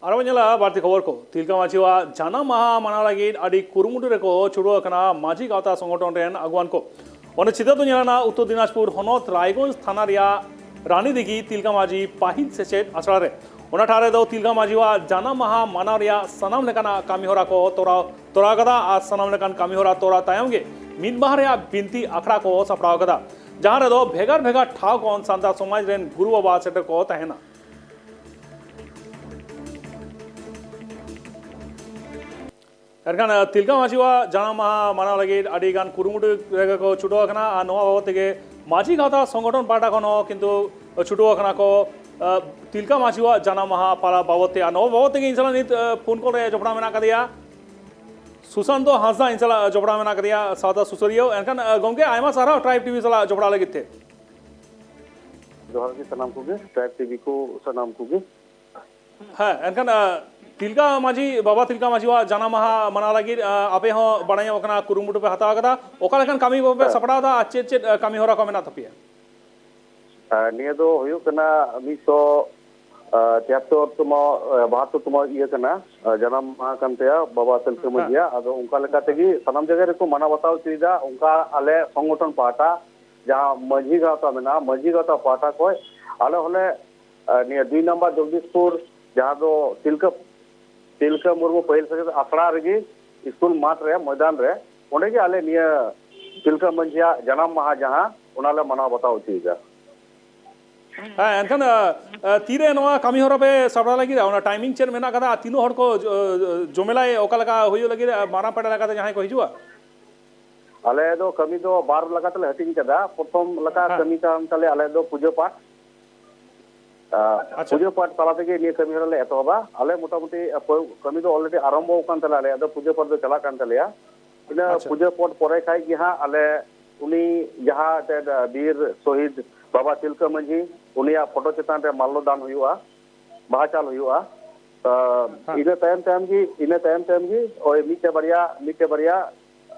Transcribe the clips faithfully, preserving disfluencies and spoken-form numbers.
ᱟᱨ ᱵᱚᱱ ᱧᱮᱞᱟ ᱵᱟᱹᱲᱛᱤ ᱠᱷᱚᱵᱚᱨ ᱠᱚ᱾ ᱛᱤᱞᱠᱟ ᱢᱟᱹᱡᱷᱤᱣᱟᱜ ᱡᱟᱱᱟᱢ ᱢᱟᱦᱟ ᱢᱟᱱᱟᱣ ᱞᱟᱹᱜᱤᱫ ᱟᱹᱰᱤ ᱠᱩᱨᱩᱢᱩᱴᱩ ᱨᱮᱠᱚ ᱪᱷᱩᱴᱟᱹᱣ ᱟᱠᱟᱱᱟ ᱢᱟᱹᱡᱷᱤ ᱜᱟᱶᱛᱟ ᱥᱚᱝᱜᱚᱴᱷᱚᱱ ᱨᱮᱱ ᱟᱹᱜᱩᱣᱟᱱ ᱠᱚ᱾ ᱚᱱᱟ ᱪᱤᱛᱟᱹᱨ ᱫᱚ ᱧᱮᱞ ᱮᱱᱟ ᱩᱛᱛᱚᱨ ᱫᱤᱱᱟᱡᱽᱯᱩᱨ ᱦᱚᱱᱚᱛ ᱨᱟᱭᱜᱚᱸᱡᱽ ᱛᱷᱟᱱᱟ ᱨᱮᱭᱟᱜ ᱨᱟᱱᱤᱫᱤᱜᱷᱤ ᱛᱤᱞᱠᱟ ᱢᱟᱹᱡᱷᱤ ᱯᱟᱹᱦᱤᱞ ᱥᱮᱪᱮᱫ ᱟᱥᱲᱟ ᱨᱮ᱾ ᱚᱱᱟ ᱴᱷᱟᱶ ᱨᱮᱫᱚ ᱛᱤᱞᱠᱟ ᱢᱟᱹᱡᱷᱤᱣᱟᱜ ᱡᱟᱱᱟᱢ ᱢᱟᱦᱟ ᱢᱟᱱᱟᱣ ᱨᱮᱭᱟᱜ ᱥᱟᱱᱟᱢ ᱞᱮᱠᱟᱱᱟᱜ ᱠᱟᱹᱢᱤ ᱦᱚᱨᱟ ᱠᱚ ᱛᱚᱨᱟᱣ ᱛᱚᱨᱟᱣ ᱟᱠᱟᱫᱟ ᱟᱨ ᱥᱟᱱᱟᱢ ᱞᱮᱠᱟᱱ ᱠᱟᱹᱢᱤ ᱦᱚᱨᱟ ᱛᱚᱨᱟᱣ ᱛᱟᱭᱚᱢ ᱜᱮ ᱢᱤᱫ ᱢᱟᱦᱟ ᱨᱮᱭᱟᱜ ᱵᱤᱱᱛᱤ ᱟᱠᱷᱲᱟ ᱠᱚ ᱥᱟᱯᱲᱟᱣ ᱟᱠᱟᱫᱟ, ᱡᱟᱦᱟᱸ ᱨᱮᱫᱚ ᱵᱷᱮᱜᱟᱨ ᱵᱷᱮᱜᱟᱨ ᱴᱷᱟᱶ ᱠᱷᱚᱱ ᱥᱟᱱᱛᱟᱲ ᱥᱚᱢᱟᱡᱽ ᱨᱮᱱ ᱜᱩᱨᱩ ᱵᱟᱵᱟ ᱥᱮᱴᱮᱨ ᱠᱚ ᱛᱟᱦᱮᱸᱱᱟ᱾ ᱮᱱᱠᱷᱟᱱ, ᱟᱸ, ᱛᱤᱞᱠᱟ ᱢᱟᱹᱡᱷᱤᱣᱟᱜ ᱡᱟᱱᱟᱢ ᱢᱟᱦᱟ ᱢᱟᱱᱟᱣ ᱞᱟᱹᱜᱤᱫ ᱟᱹᱰᱤ ᱜᱟᱱ ᱠᱩᱨᱩᱢᱩᱴᱩ ᱨᱮᱜᱮ ᱠᱚ ᱪᱷᱩᱴᱟᱹᱣ ᱟᱠᱟᱱᱟ ᱟᱨ ᱱᱚᱣᱟ ᱵᱟᱵᱚᱫ ᱛᱮᱜᱮ ᱢᱟᱹᱡᱷᱤ ᱜᱟᱶᱛᱟ ᱥᱚᱝᱜᱚᱴᱷᱚᱱ ᱯᱟᱦᱴᱟ ᱠᱷᱚᱱ ᱦᱚᱸ ᱠᱤᱱᱛᱩ ᱪᱷᱩᱴᱟᱹᱣ ᱟᱠᱟᱱᱟ ᱠᱚ, ᱟᱸ, ᱛᱤᱞᱠᱟ ᱢᱟᱹᱡᱷᱤᱣᱟᱜ ᱡᱟᱱᱟᱢ ᱢᱟᱦᱟ ᱯᱟᱞᱟᱣ ᱵᱟᱵᱚᱫ ᱛᱮ᱾ ᱟᱨ ᱱᱚᱣᱟ ᱵᱟᱵᱚᱫ ᱛᱮᱜᱮ ᱤᱧ ᱥᱟᱞᱟᱜ ᱱᱤᱛ, ᱟᱸ, ᱯᱷᱳᱱ ᱠᱚᱞ ᱨᱮ ᱡᱚᱯᱲᱟᱣ ᱢᱮᱱᱟᱜ ᱟᱠᱟᱫᱮᱭᱟ ᱥᱩᱥᱟᱱᱛᱚ ᱦᱟᱸᱥᱫᱟ, ᱤᱧ ᱥᱟᱞᱟᱜ ᱡᱚᱯᱲᱟᱣ ᱢᱮᱱᱟᱜ ᱟᱠᱟᱫᱮᱭᱟ, ᱥᱟᱶᱛᱟ ᱥᱩᱥᱟᱹᱨᱤᱭᱟᱹ᱾ ᱮᱱᱠᱷᱟᱱ, ᱟᱸ, ᱜᱚᱢᱠᱮ, ᱟᱭᱢᱟ ᱥᱟᱨᱦᱟᱣ ᱴᱨᱟᱭᱤᱵᱽ ᱴᱤᱵᱷᱤ ᱥᱟᱞᱟᱜ ᱡᱚᱯᱲᱟᱣ ᱞᱟᱹᱜᱤᱫ ᱛᱮ᱾ ᱡᱚᱦᱟᱨ ᱜᱮ ᱥᱟᱱᱟᱢ ᱠᱚᱜᱮ, ᱴᱨᱟᱭᱤᱵᱽ ᱴᱤᱵᱷᱤ ᱠᱚ ᱥᱟᱱᱟᱢ ᱠᱚᱜᱮ᱾ ᱦᱮᱸ, ᱮᱱᱠᱷᱟᱱ, ᱟᱸ, ᱛᱤᱞᱠᱟ ᱢᱟᱹᱡᱷᱤ, ᱵᱟᱵᱟ ᱛᱤᱞᱠᱟ ᱢᱟᱹᱡᱷᱤᱣᱟᱜ ᱡᱟᱱᱟᱢ ᱢᱟᱦᱟ ᱢᱟᱱᱟᱣ ᱞᱟᱹᱜᱤᱫ, ᱟᱸ, ᱟᱯᱮ ᱦᱚᱸ ᱵᱟᱲᱟᱭ ᱧᱟᱢᱚᱜ ᱠᱟᱱᱟ ᱠᱩᱨᱩᱢᱩᱴᱩ ᱯᱮ ᱦᱟᱛᱟᱣ ᱟᱠᱟᱫᱟ᱾ ᱚᱠᱟ ᱞᱮᱠᱟᱱ ᱠᱟᱹᱢᱤ ᱠᱚᱯᱮ ᱦᱮᱸ᱾ ᱥᱟᱯᱲᱟᱣ ᱮᱫᱟ ᱟᱨ ᱪᱮᱫ ᱪᱮᱫ, ᱟᱸ, ᱠᱟᱹᱢᱤ ᱦᱚᱨᱟ ᱠᱚ ᱢᱮᱱᱟᱜ ᱛᱟᱯᱮᱭᱟ? ᱟᱸ, ᱱᱤᱭᱟᱹ ᱫᱚ ᱦᱩᱭᱩᱜ ᱠᱟᱱᱟ ᱢᱤᱫ ᱥᱚ, ᱟᱸ, ᱛᱤᱦᱟᱛᱛᱚᱨ ᱛᱚᱢᱚ, ᱟᱸ, ᱵᱟᱦᱟᱛᱛᱚᱨ ᱛᱚᱢᱚ ᱤᱭᱟᱹ ᱠᱟᱱᱟ, ᱟᱸ, ᱡᱟᱱᱟᱢ ᱢᱟᱦᱟ ᱠᱟᱱ ᱛᱟᱭᱟ ᱵᱟᱵᱟ ᱛᱤᱞᱠᱟᱹ ᱦᱮᱸ᱾ ᱢᱟᱹᱡᱷᱤᱭᱟᱜ᱾ ᱟᱫᱚ ᱚᱱᱠᱟ ᱞᱮᱠᱟ ᱛᱮᱜᱮ ᱥᱟᱱᱟᱢ ᱡᱟᱭᱜᱟ ᱨᱮᱠᱚ ᱢᱟᱱᱟᱣ ᱵᱟᱛᱟᱣ ᱦᱚᱪᱚᱭᱮᱫᱟ᱾ ᱚᱱᱠᱟ ᱟᱞᱮ ᱥᱚᱝᱜᱚᱴᱷᱚᱱ ᱯᱟᱦᱴᱟ, ᱡᱟᱦᱟᱸ ᱢᱟᱹᱡᱷᱤ ᱜᱟᱶᱛᱟ ᱢᱮᱱᱟᱜᱼᱟ, ᱢᱟᱹᱡᱷᱤ ᱜᱟᱶᱛᱟ ᱯᱟᱦᱴᱟ ᱠᱷᱚᱱ ᱟᱞᱮ ᱦᱚᱸᱞᱮ ᱟᱨ ᱱᱤᱭᱟᱹ ᱫᱩᱭ ᱱᱟᱢᱵᱟᱨ ᱡᱚᱜᱽᱫᱤᱥᱯᱩᱨ, ᱡᱟᱦᱟᱸ ᱫᱚ ᱛᱤᱞᱠᱟᱹ, ᱛᱤᱞᱠᱟᱹ ᱢᱩᱨᱢᱩ ᱯᱟᱹᱦᱤᱞ ᱥᱮᱪᱮᱫ ᱟᱥᱲᱟ ᱨᱮᱜᱮ, ᱥᱠᱩᱞ ᱢᱟᱴᱷ ᱨᱮ, ᱢᱚᱭᱫᱟᱱ ᱨᱮ, ᱚᱸᱰᱮ ᱜᱮ ᱟᱞᱮ ᱱᱤᱭᱟᱹ ᱛᱤᱞᱠᱟᱹ ᱢᱟᱹᱡᱷᱤᱭᱟᱜ ᱡᱟᱱᱟᱢ ᱢᱟᱦᱟ ᱡᱟᱦᱟᱸ, ᱚᱱᱟ ᱞᱮ ᱢᱟᱱᱟᱣ ᱵᱟᱛᱟᱣ ᱦᱚᱪᱚᱭᱮᱫᱟ᱾ ᱦᱮᱸ, ᱮᱱᱠᱷᱟᱱ, ᱟᱸ, ᱟᱸ, ᱛᱤᱨᱮ ᱱᱚᱣᱟ ᱠᱟᱹᱢᱤ ᱦᱚᱨᱟ ᱯᱮ ᱥᱟᱯᱲᱟᱣ ᱞᱟᱹᱜᱤᱫ? ᱚᱱᱟ ᱴᱟᱭᱢᱤᱝ ᱪᱮᱫ ᱢᱮᱱᱟᱜ ᱠᱟᱫᱟ? ᱟᱨ ᱛᱤᱱᱟᱹᱜ ᱦᱚᱲ ᱠᱚ ᱡᱚ-, ᱡᱚ-, ᱡᱚᱢᱮᱞᱟᱭ, ᱚᱠᱟ ᱞᱮᱠᱟ ᱦᱩᱭᱩᱜ ᱞᱟᱹᱜᱤᱫ? ᱟᱨ ᱢᱟᱨᱟᱝ ᱯᱮᱲᱟ ᱞᱮᱠᱟᱛᱮ ᱡᱟᱦᱟᱸᱭ ᱠᱚ ᱦᱤᱡᱩᱜᱼᱟ? ᱟᱞᱮ ᱫᱚ ᱠᱟᱹᱢᱤ ᱫᱚ ᱵᱟᱨ ᱞᱮᱠᱟ ᱛᱮᱞᱮ ᱦᱟᱹᱴᱤᱧ ᱠᱟᱫᱟ᱾ ᱯᱨᱚᱛᱷᱚᱢ ᱞᱮᱠᱟ ᱦᱮᱸ᱾ ᱠᱟᱹᱢᱤ ᱠᱟᱱ ᱛᱟᱞᱮᱭᱟ ᱟᱞᱮ ᱫᱚ ᱯᱩᱡᱟᱹ ᱯᱟᱴ᱾ ᱟᱨ ᱟᱪᱪᱷᱟ᱾ ᱯᱩᱡᱟᱹ ᱯᱟᱴ ᱛᱟᱞᱟ ᱛᱮᱜᱮ ᱱᱤᱭᱟᱹ ᱠᱟᱹᱢᱤ ᱦᱚᱨᱟ ᱞᱮ ᱮᱛᱚᱦᱚᱵᱟ᱾ ᱟᱞᱮ ᱢᱚᱴᱟᱢᱩᱴᱤ, ᱟᱹ, ᱯᱟᱹ-, ᱠᱟᱹᱢᱤ ᱫᱚ already ᱟᱨᱟᱢᱵᱚ ᱟᱠᱟᱱ ᱛᱟᱞᱮᱭᱟ, ᱟᱞᱮᱭᱟᱜ ᱫᱚ ᱯᱩᱡᱟᱹ ᱯᱟᱴ ᱫᱚ ᱪᱟᱞᱟᱜ ᱠᱟᱱ ᱛᱟᱞᱮᱭᱟ᱾ ᱤᱱᱟᱹ ᱟᱪᱪᱷᱟ᱾ ᱯᱩᱡᱟᱹ ᱯᱟᱴ ᱯᱚᱨᱮ ᱠᱷᱟᱡ ᱜᱮ ᱦᱟᱸᱜ ᱟᱞᱮ ᱩᱱᱤ ᱡᱟᱦᱟᱸ ᱮᱱᱛᱮᱫ, ᱟᱹ, ᱵᱤᱨ ᱥᱚᱦᱤᱫ ᱵᱟᱵᱟ ᱛᱤᱞᱠᱟᱹ ᱢᱟᱹᱡᱷᱤ, ᱩᱱᱤᱭᱟᱜ ᱯᱷᱳᱴᱳ ᱪᱮᱛᱟᱱ ᱨᱮ ᱢᱟᱞᱞᱚ ᱫᱟᱱ ᱦᱩᱭᱩᱜᱼᱟ, ᱵᱟᱦᱟ ᱪᱟᱞ ᱦᱩᱭᱩᱜᱼᱟ᱾ ᱟᱹ, ᱦᱮᱸ᱾ ᱤᱱᱟᱹ ᱛᱟᱭᱚᱢ ᱛᱟᱭᱚᱢ ᱜᱮ, ᱤᱱᱟᱹ ᱛᱟᱭᱚᱢ ᱛᱟᱭᱚᱢ ᱜᱮ ᱳᱭ ᱢᱤᱫᱴᱮᱡ ᱵᱟᱨᱭᱟ, ᱢᱤᱫᱴᱮᱡ ᱵᱟᱨᱭᱟ,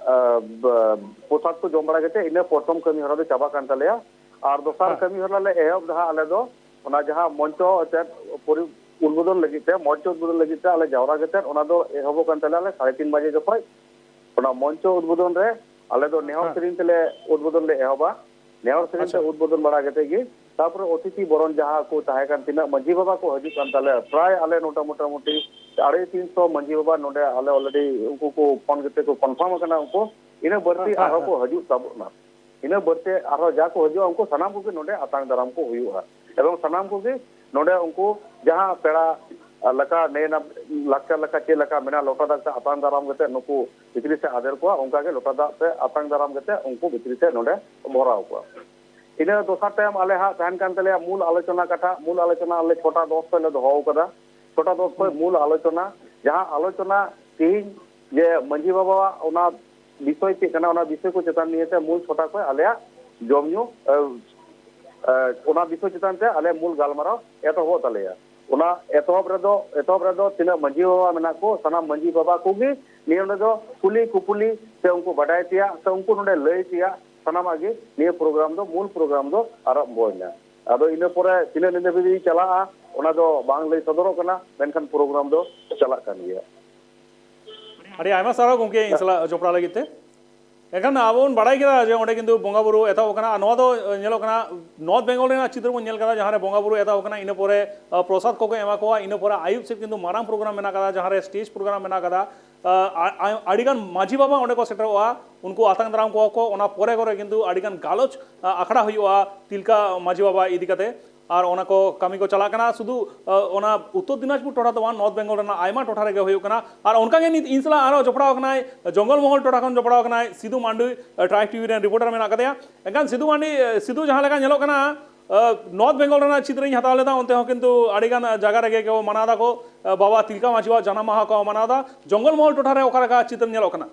ᱟᱹ, ᱵ-, ᱯᱨᱚᱥᱟᱫ ᱠᱚ ᱡᱚᱢ ᱵᱟᱲᱟ ᱠᱟᱛᱮ ᱤᱱᱟᱹ ᱯᱨᱚᱛᱷᱚᱢ ᱠᱟᱹᱢᱤ ᱦᱚᱨᱟ ᱫᱚ ᱪᱟᱵᱟᱜ ᱠᱟᱱ ᱛᱟᱞᱮᱭᱟ᱾ ᱟᱨ ᱫᱚᱥᱟᱨ ᱦᱮᱸ᱾ ᱠᱟᱹᱢᱤ ᱦᱚᱨᱟ ᱞᱮ ᱮᱦᱚᱵ ᱫᱟ ᱦᱟᱸᱜ ᱟᱞᱮ ᱫᱚ ᱚᱱᱟ ᱡᱟᱦᱟᱸ ᱢᱚᱧᱪᱚ ᱮᱱᱛᱮᱫ ᱯᱚᱨᱤ-, ᱩᱫᱵᱳᱫᱚᱱ ᱞᱟᱹᱜᱤᱫ ᱛᱮ, ᱢᱚᱧᱪᱚ ᱩᱫᱵᱳᱫᱚᱱ ᱞᱟᱹᱜᱤᱫ ᱛᱮ ᱟᱞᱮ ᱡᱟᱣᱨᱟ ᱠᱟᱛᱮ, ᱚᱱᱟ ᱫᱚ ᱮᱦᱚᱵᱚᱜ ᱠᱟᱱ ᱛᱟᱞᱮᱭᱟ ᱟᱞᱮ ᱥᱟᱲᱮ ᱛᱤᱱ ᱵᱟᱡᱮ ᱡᱚᱠᱷᱚᱡ᱾ ᱚᱱᱟ ᱢᱚᱧᱪᱚ ᱩᱫᱵᱳᱫᱚᱱ ᱨᱮ ᱟᱞᱮ ᱫᱚ ᱱᱮᱦᱚᱨ ᱦᱮᱸ᱾ ᱥᱮᱨᱮᱧ ᱛᱮᱞᱮ ᱩᱫᱵᱳᱫᱚᱱ ᱞᱮ ᱮᱦᱚᱵᱟ᱾ ᱱᱮᱦᱚᱨ ᱥᱮᱨᱮᱧ ᱛᱮ ᱟᱪᱪᱷᱟ᱾ ᱩᱫᱵᱳᱫᱚᱱ ᱵᱟᱲᱟ ᱠᱟᱛᱮ ᱜᱮ, ᱛᱟᱨᱯᱚᱨᱮ ᱚᱛᱤᱛᱷᱤ ᱵᱚᱨᱚᱱ ᱡᱟᱦᱟᱸ ᱠᱚ ᱛᱟᱦᱮᱸ ᱠᱟᱱ, ᱛᱤᱱᱟᱹᱜ ᱢᱟᱹᱡᱷᱤ ᱵᱟᱵᱟ ᱠᱚ ᱦᱤᱡᱩᱜ ᱠᱟᱱ ᱛᱟᱞᱮᱭᱟ, ᱯᱨᱟᱭ ᱟᱞᱮ ᱱᱚᱰᱮ ᱢᱚᱴᱟᱢᱩᱴᱤ ᱟᱲᱟᱭ ᱛᱤᱱᱥᱚ ᱢᱟᱹᱡᱷᱤ ᱵᱟᱵᱟ ᱱᱚᱰᱮ ᱟᱞᱮ already ᱩᱱᱠᱩ ᱠᱚ ᱯᱷᱳᱱ ᱠᱟᱛᱮ ᱠᱚ confirm ᱟᱠᱟᱱᱟ ᱩᱱᱠᱩ᱾ ᱤᱱᱟᱹ ᱵᱟᱹᱲᱛᱤ ᱦᱮᱸ, ᱦᱮᱸ, ᱟᱨᱦᱚᱸ ᱠᱚ ᱦᱮᱸ᱾ ᱦᱤᱡᱩᱜ ᱛᱟᱵᱚᱱᱟ᱾ ᱤᱱᱟᱹ ᱵᱟᱹᱲᱛᱤ ᱟᱨᱦᱚᱸ ᱡᱟ ᱠᱚ ᱦᱤᱡᱩᱜᱼᱟ, ᱩᱱᱠᱩ ᱥᱟᱱᱟᱢ ᱠᱚᱜᱮ ᱱᱚᱰᱮ ᱟᱛᱟᱝ ᱫᱟᱨᱟᱢ ᱠᱚ ᱦᱩᱭᱩᱜᱼᱟ᱾ ᱮᱵᱚᱝ ᱥᱟᱱᱟᱢ ᱠᱚᱜᱮ ᱱᱚᱰᱮ ᱩᱱᱠᱩ ᱡᱟᱦᱟᱸ ᱯᱮᱲᱟ ᱞᱮᱠᱟ ᱱᱮᱭᱱᱟ ᱞᱟᱠᱪᱟᱨ ᱞᱮᱠᱟ ᱪᱮᱫ ᱞᱮᱠᱟ ᱢᱮᱱᱟᱜᱼᱟ, ᱞᱚᱴᱟ ᱫᱟᱜ ᱛᱮ ᱟᱛᱟᱝ ᱫᱟᱨᱟᱢ ᱠᱟᱛᱮ ᱱᱩᱠᱩ ᱵᱷᱤᱛᱨᱤ ᱥᱮᱫ ᱟᱫᱮᱨ ᱠᱚᱣᱟ, ᱚᱱᱠᱟ ᱜᱮ ᱞᱚᱴᱟ ᱫᱟᱜ ᱛᱮ ᱟᱛᱟᱝ ᱫᱟᱨᱟᱢ ᱠᱟᱛᱮ ᱩᱱᱠᱩ ᱵᱷᱤᱛᱨᱤ ᱥᱮᱫ ᱱᱚᱰᱮ ᱵᱷᱚᱨᱟᱣ ᱠᱚᱣᱟ᱾ ᱤᱱᱟᱹ ᱫᱚᱥᱟᱨ ᱛᱟᱭᱚᱢ ᱟᱞᱮ ᱦᱟᱸᱜ ᱛᱟᱦᱮᱱ ᱠᱟᱱ ᱛᱟᱞᱮᱭᱟ ᱢᱩᱞ ᱟᱞᱳᱪᱚᱱᱟ ᱠᱟᱛᱷᱟ᱾ ᱢᱩᱞ ᱟᱞᱳᱪᱚᱱᱟ ᱟᱞᱮ ᱪᱷᱚᱴᱟ ᱫᱚᱥ ᱠᱷᱚᱱ ᱞᱮ ᱫᱚᱦᱚ ᱟᱠᱟᱫᱟ᱾ ᱪᱷᱚᱴᱟ ᱫᱚᱥ ᱠᱷᱚᱱ ᱦᱩᱸ᱾ ᱢᱩᱞ ᱟᱞᱳᱪᱚᱱᱟ, ᱡᱟᱦᱟᱸ ᱟᱞᱳᱪᱚᱱᱟ ᱛᱤᱦᱤᱧ ᱡᱮ ᱢᱟᱹᱡᱷᱤ ᱵᱟᱵᱟᱣᱟᱜ ᱚᱱᱟ ᱵᱤᱥᱚᱭ ᱪᱮᱫ ᱠᱟᱱᱟ, ᱚᱱᱟ ᱵᱤᱥᱚᱭ ᱠᱚ ᱪᱮᱛᱟᱱ ᱱᱤᱭᱮᱛᱮ ᱢᱩᱞ ᱪᱷᱚᱴᱟ ᱠᱷᱚᱱ ᱟᱞᱮᱭᱟᱜ ᱡᱚᱢ ᱧᱩ, ᱮ, ᱮ, ᱚᱱᱟ ᱵᱤᱥᱚᱭ ᱪᱮᱛᱟᱱ ᱛᱮ ᱟᱞᱮ ᱢᱩᱞ ᱜᱟᱞᱢᱟᱨᱟᱣ ᱮᱛᱚᱦᱚᱵᱚᱜ ᱛᱟᱞᱮᱭᱟ᱾ ᱚᱱᱟ ᱮᱛᱚᱦᱚᱵ ᱨᱮᱫᱚ, ᱮᱛᱚᱦᱚᱵ ᱨᱮᱫᱚ ᱛᱤᱱᱟᱹᱜ ᱢᱟᱹᱡᱷᱤ ᱵᱟᱵᱟ ᱢᱮᱱᱟᱜ ᱠᱚ, ᱥᱟᱱᱟᱢ ᱢᱟᱹᱡᱷᱤ ᱵᱟᱵᱟ ᱠᱚᱜᱮ ᱱᱤᱭᱟᱹ ᱱᱚᱰᱮ ᱫᱚ ᱠᱩᱞᱤ ᱠᱩᱯᱩᱞᱤ ᱥᱮ ᱩᱱᱠᱩ ᱵᱟᱰᱟᱭ ᱛᱮᱭᱟᱜ ᱥᱮ ᱩᱱᱠᱩ ᱱᱚᱰᱮ ᱞᱟᱹᱭ ᱛᱮᱭᱟᱜ ᱥᱟᱱᱟᱢᱟᱜ ᱜᱮ ᱱᱤᱭᱟᱹ ᱯᱨᱳᱜᱨᱟᱢ ᱫᱚ, ᱢᱩᱞ ᱯᱨᱳᱜᱨᱟᱢ ᱫᱚ ᱟᱨᱟᱢᱵᱚᱭᱮᱱᱟ᱾ ᱟᱫᱚ ᱤᱱᱟᱹ ᱯᱚᱨᱮ ᱛᱤᱱᱟᱹᱜ ᱧᱤᱫᱟᱹ ᱫᱷᱟᱹᱵᱤᱡ ᱪᱟᱞᱟᱜᱼᱟ, ᱚᱱᱟ ᱫᱚ ᱵᱟᱝ ᱞᱟᱹᱭ ᱥᱚᱫᱚᱨᱚᱜ ᱠᱟᱱᱟ, ᱢᱮᱱᱠᱷᱟᱱ ᱯᱨᱳᱜᱨᱟᱢ ᱫᱚ ᱪᱟᱞᱟᱜ ᱠᱟᱱ ᱜᱮᱭᱟ᱾ ᱟᱹᱰᱤ ᱟᱭᱢᱟ ᱥᱟᱨᱦᱟᱣ ᱜᱚᱢᱠᱮ, ᱤᱧ ᱥᱟᱞᱟᱜ ᱡᱚᱯᱲᱟᱣ ᱞᱟᱹᱜᱤᱫ ᱛᱮ᱾ ᱮᱱᱠᱷᱟᱱ ᱟᱵᱚ ᱵᱚᱱ ᱵᱟᱲᱟᱭ ᱠᱮᱫᱟ ᱡᱮ ᱚᱸᱰᱮ ᱠᱤᱱᱛᱩ ᱵᱚᱸᱜᱟ ᱵᱩᱨᱩ ᱮᱛᱚᱦᱚᱵ ᱟᱠᱟᱱᱟ, ᱟᱨ ᱱᱚᱣᱟ ᱫᱚ ᱧᱮᱞᱚᱜ ᱠᱟᱱᱟ, ᱱᱚᱨᱛᱷ ᱵᱮᱝᱜᱚᱞ ᱨᱮᱱᱟᱜ ᱪᱤᱛᱟᱹᱨ ᱵᱚᱱ ᱧᱮᱞ ᱠᱟᱫᱟ, ᱡᱟᱦᱟᱸ ᱨᱮ ᱵᱚᱸᱜᱟ ᱵᱩᱨᱩ ᱮᱛᱚᱦᱚᱵ ᱟᱠᱟᱱᱟ, ᱤᱱᱟᱹ ᱯᱚᱨᱮ, ᱟ, ᱯᱨᱚᱥᱟᱫ ᱠᱚᱠᱚ ᱮᱢᱟ ᱠᱚᱣᱟ, ᱤᱱᱟᱹ ᱯᱚᱨᱮ ᱟᱹᱭᱩᱵ ᱥᱮᱫ ᱠᱤᱱᱛᱩ ᱢᱟᱨᱟᱝ ᱯᱨᱳᱜᱨᱟᱢ ᱢᱮᱱᱟᱜ ᱠᱟᱫᱟ, ᱡᱟᱦᱟᱸ ᱨᱮ ᱥᱴᱮᱡᱽ ᱯᱨᱳᱜᱨᱟᱢ ᱢᱮᱱᱟᱜ ᱠᱟᱫᱟ᱾ ᱟ, ᱟ, ᱟ, ᱟᱹᱰᱤᱜᱟᱱ ᱢᱟᱹᱡᱷᱤ ᱵᱟᱵᱟ ᱚᱸᱰᱮ ᱠᱚ ᱥᱮᱴᱮᱨᱚᱜᱼᱟ, ᱩᱱᱠᱩ ᱟᱛᱟᱝ ᱫᱟᱨᱟᱢ ᱠᱚᱣᱟ ᱠᱚ, ᱚᱱᱟ ᱯᱚᱨᱮ ᱠᱚᱨᱮ ᱠᱤᱱᱛᱩ ᱟᱹᱰᱤᱜᱟᱱ ᱜᱟᱞᱚᱪ, ᱟ, ᱟᱠᱷᱲᱟ ᱦᱩᱭᱩᱜᱼᱟ ᱛᱤᱞᱠᱟ ᱢᱟᱹᱡᱷᱤ ᱵᱟᱵᱟ ᱤᱫᱤ ᱠᱟᱛᱮ᱾ ᱟᱨ ᱚᱱᱟ ᱠᱚ ᱠᱟᱹᱢᱤ ᱠᱚ ᱪᱟᱞᱟᱜ ᱠᱟᱱᱟ᱾ ᱥᱩᱫᱷᱩ, ᱟ, ᱚᱱᱟ ᱩᱛᱛᱚᱨ ᱫᱤᱱᱟᱡᱽᱯᱩᱨ ᱴᱚᱴᱷᱟ ᱫᱚ ᱵᱟᱝ, ᱱᱚᱨᱛᱷ ᱵᱮᱝᱜᱚᱞ ᱨᱮᱱᱟᱜ ᱟᱭᱢᱟ ᱴᱚᱴᱷᱟ ᱨᱮᱜᱮ ᱦᱩᱭᱩᱜ ᱠᱟᱱᱟ᱾ ᱟᱨ ᱚᱱᱠᱟ ᱜᱮ ᱱᱤᱛ ᱤᱧ ᱥᱟᱞᱟᱜ ᱟᱨᱦᱚᱸ ᱡᱚᱯᱲᱟᱣ ᱠᱟᱱᱟᱭ, ᱡᱚᱝᱜᱚᱞ ᱢᱚᱦᱚᱞ ᱴᱚᱴᱷᱟ ᱠᱷᱚᱱ ᱡᱚᱯᱲᱟᱣ ᱠᱟᱱᱟᱭ ᱥᱤᱫᱷᱩ ᱢᱟᱱᱰᱤ, ᱟ, ᱴᱨᱟᱭᱤᱵᱽ ᱴᱤᱵᱷᱤ ᱨᱮᱱ ᱨᱤᱯᱳᱨᱴᱟᱨ ᱢᱮᱱᱟᱜ ᱟᱠᱟᱫᱮᱭᱟ᱾ ᱮᱱᱠᱷᱟᱱ ᱥᱤᱫᱷᱩ ᱢᱟᱱᱰᱤ, ᱟ, ᱥᱤᱫᱷᱩ, ᱡᱟᱦᱟᱸ ᱞᱮᱠᱟ ᱧᱮᱞᱚᱜ ᱠᱟᱱᱟ, ᱟ, ᱱᱚᱨᱛᱷ ᱵᱮᱝᱜᱚᱞ ᱨᱮᱱᱟᱜ ᱪᱤᱛᱨᱟᱹᱧ ᱦᱟᱛᱟᱣ ᱞᱮᱫᱟ, ᱚᱱᱛᱮ ᱦᱚᱸ ᱠᱤᱱᱛᱩ ᱟᱹᱰᱤᱜᱟᱱ ᱡᱟᱭᱜᱟ ᱨᱮᱜᱮ ᱠᱚ ᱢᱟᱱᱟᱣ ᱫᱟᱠᱚ, ᱟ, ᱵᱟᱵᱟ ᱛᱤᱞᱠᱟ ᱢᱟᱹᱡᱷᱤᱭᱟᱜ ᱡᱟᱱᱟᱢ ᱢᱟᱦᱟ ᱠᱚ ᱢᱟᱱᱟᱣ ᱮᱫᱟ᱾ ᱡᱚᱝᱜᱚᱞ ᱢᱚᱦᱚᱞ ᱴᱚᱴᱷᱟ ᱨᱮ ᱚᱠᱟ ᱞᱮᱠᱟ ᱪᱤᱛᱟᱹᱨ ᱧᱮᱞᱚᱜ ᱠᱟᱱᱟ?